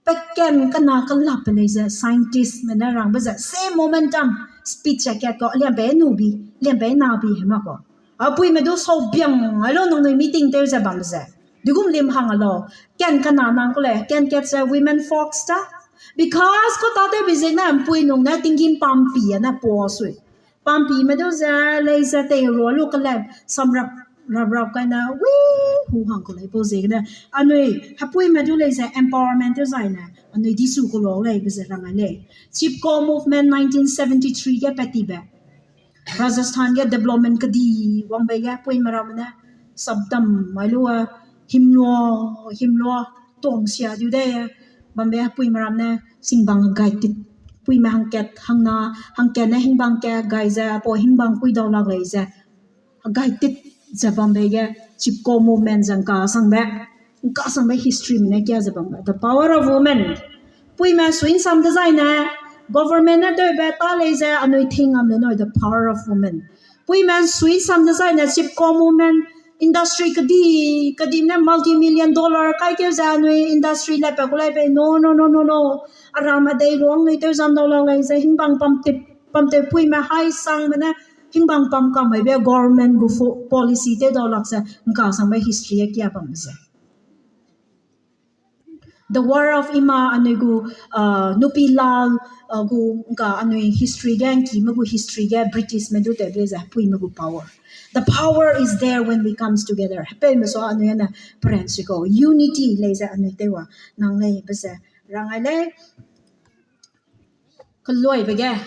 Peken kena kelap pe lei ze scientistme ne rangbe ze same momentum speech a kat kau, liambe nubi, liambe nabi he mak kau. Hepuime du sau biang, ai lu nangnui meeting tew ze bam ze. Digum lim hang a lau, ken kena nang ku lei, ken kat ze women fox ta. Because kau ta tew bi ziegene mpui nung ne tinggîm pampi a ne pua sui. Pampime du ze, lei ze tei rua lu kelem, samrap, rap rap kaine, wi, hu hang ku lei pau ziegene. Anui, hepuime du lei ze empowerment tew zaine, anui disu ku lau lei be ze rang ai lei. Chipko movement nineteen seventy three ge pat tibe. Rajasthan ge development kedi wangbe ge puime ramme ne, sapdam mai lu a, himlua, himlua, tuang sia diu de, bambe puime ram ne, singbang gai tit, puime hangkat, hangna, hangkat ne hingbang ke gai ze, apau hingbang kui dau lak lei ze, gai tit ze bambe ge, Chipko movement ze ngka sangbe, ngka sangbe historyme ne kia ze bambe. The power of women. Puime sui nsam dezaine, government ne tewbe ta lei ze, anui ting am le noi, the power of women. Puime sui nsam dezaine, Chipko movement, industry kedi, kedi ne multi-million dollar kaikeu ze anui industry le pe ku lei pe, no, no, no, no, no. Aram adei luang nui tew zam dau lak lei ze, hingbang pam tip, pam tew puime hai sangme ne, hingbang pam kam mai be government gu fo-, policy tew dau lak ze, ngka sangbe history a kia bam ze. The War of Iman anui gu, uh, Nupi Lal, uh, gu ngka anui history ge, ngkime gu history ge, Britishme du tewbe ze, puime gu power. The power is there when we comes together. Hepeume sua anui ane, peran siko, unity lei ze anui tewa, nang lei be ze, rang ai lei. Keloibe ge,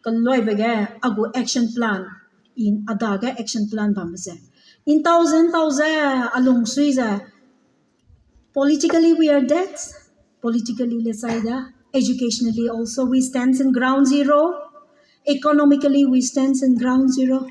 keloibe ge, a gu action plan. in a dage action plan bambe ze. In thousand thousand a lungsui ze. Politically, we are dead. Politically, let's say that. Educationally, also, we stand in ground zero. Economically, we stand in ground zero.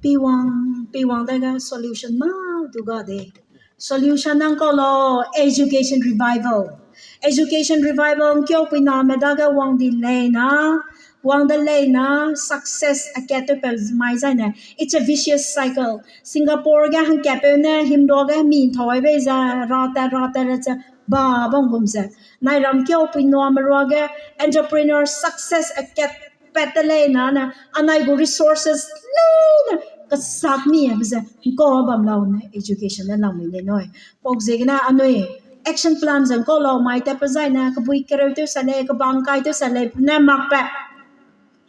Piwang, piwang dage solution ma du ga de. Solution nang kau lo, education revival. Education revival, nkiau puiname dage wang di lei na, wang de lei na, success akat tew pe mai zai ne. It's a vicious cycle. Singapore ge hangkatpeu ne himdua ge mi nthau ai bei ze, rate, rate, re ze, ba bam gum ze. Nai ram kiau puiname ruage entrepreneur success akat pat te lei na ne, anai gu resources lei ne, kasak mi e be ze, nko bam lau ne, education ne lang mi lei noi. Pok ziegene anui, action plan ze nko lau mai tat pe zai ne, kebui kereu tew sa lei, kebang kai tew sa lei, ne mak pe.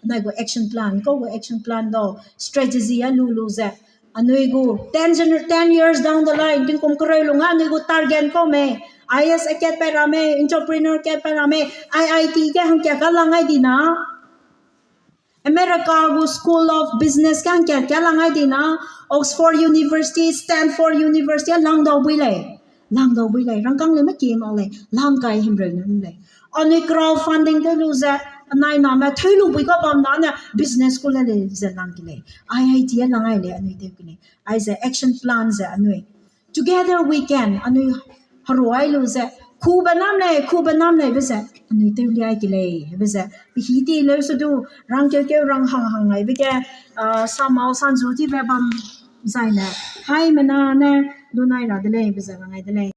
Anai gu action plan, kau gu action plan dau, strategy a lu lu ze. Anui gu ten gener-, ten years down the line, tingkum kereu lung a anui gu target kau mei, I A S akat pat ra mei, entrepreneur akat pat ra mei, I I T ge hangkat ka lang ai di na. America gu School of Business ge hangkat ka lang ai di na. Oxford University, Stanford University a lang dau bui lei. Lang dau bui lei, rangkâng lei me kie mak lei, lang kai himreu ne lei. Anui crowdfunding tew lu ze, anai name theu lu bui ka bam na ne business ku le lei ze lang ki lei. I I T a lang ai lei, anui tew ki lei. Aize action plan ze anui. Together we can, anui heru ai lu ze, kube nam lei, kube nam lei be ze, anui tew liai ki lei, be ze, pehî ti leu se du, rangkeukeu rang hang hang ai be ge, ah, samau sanzu ti be bam zai ne, haimena ne, lunai ra de lei, be ze rang ai de lei.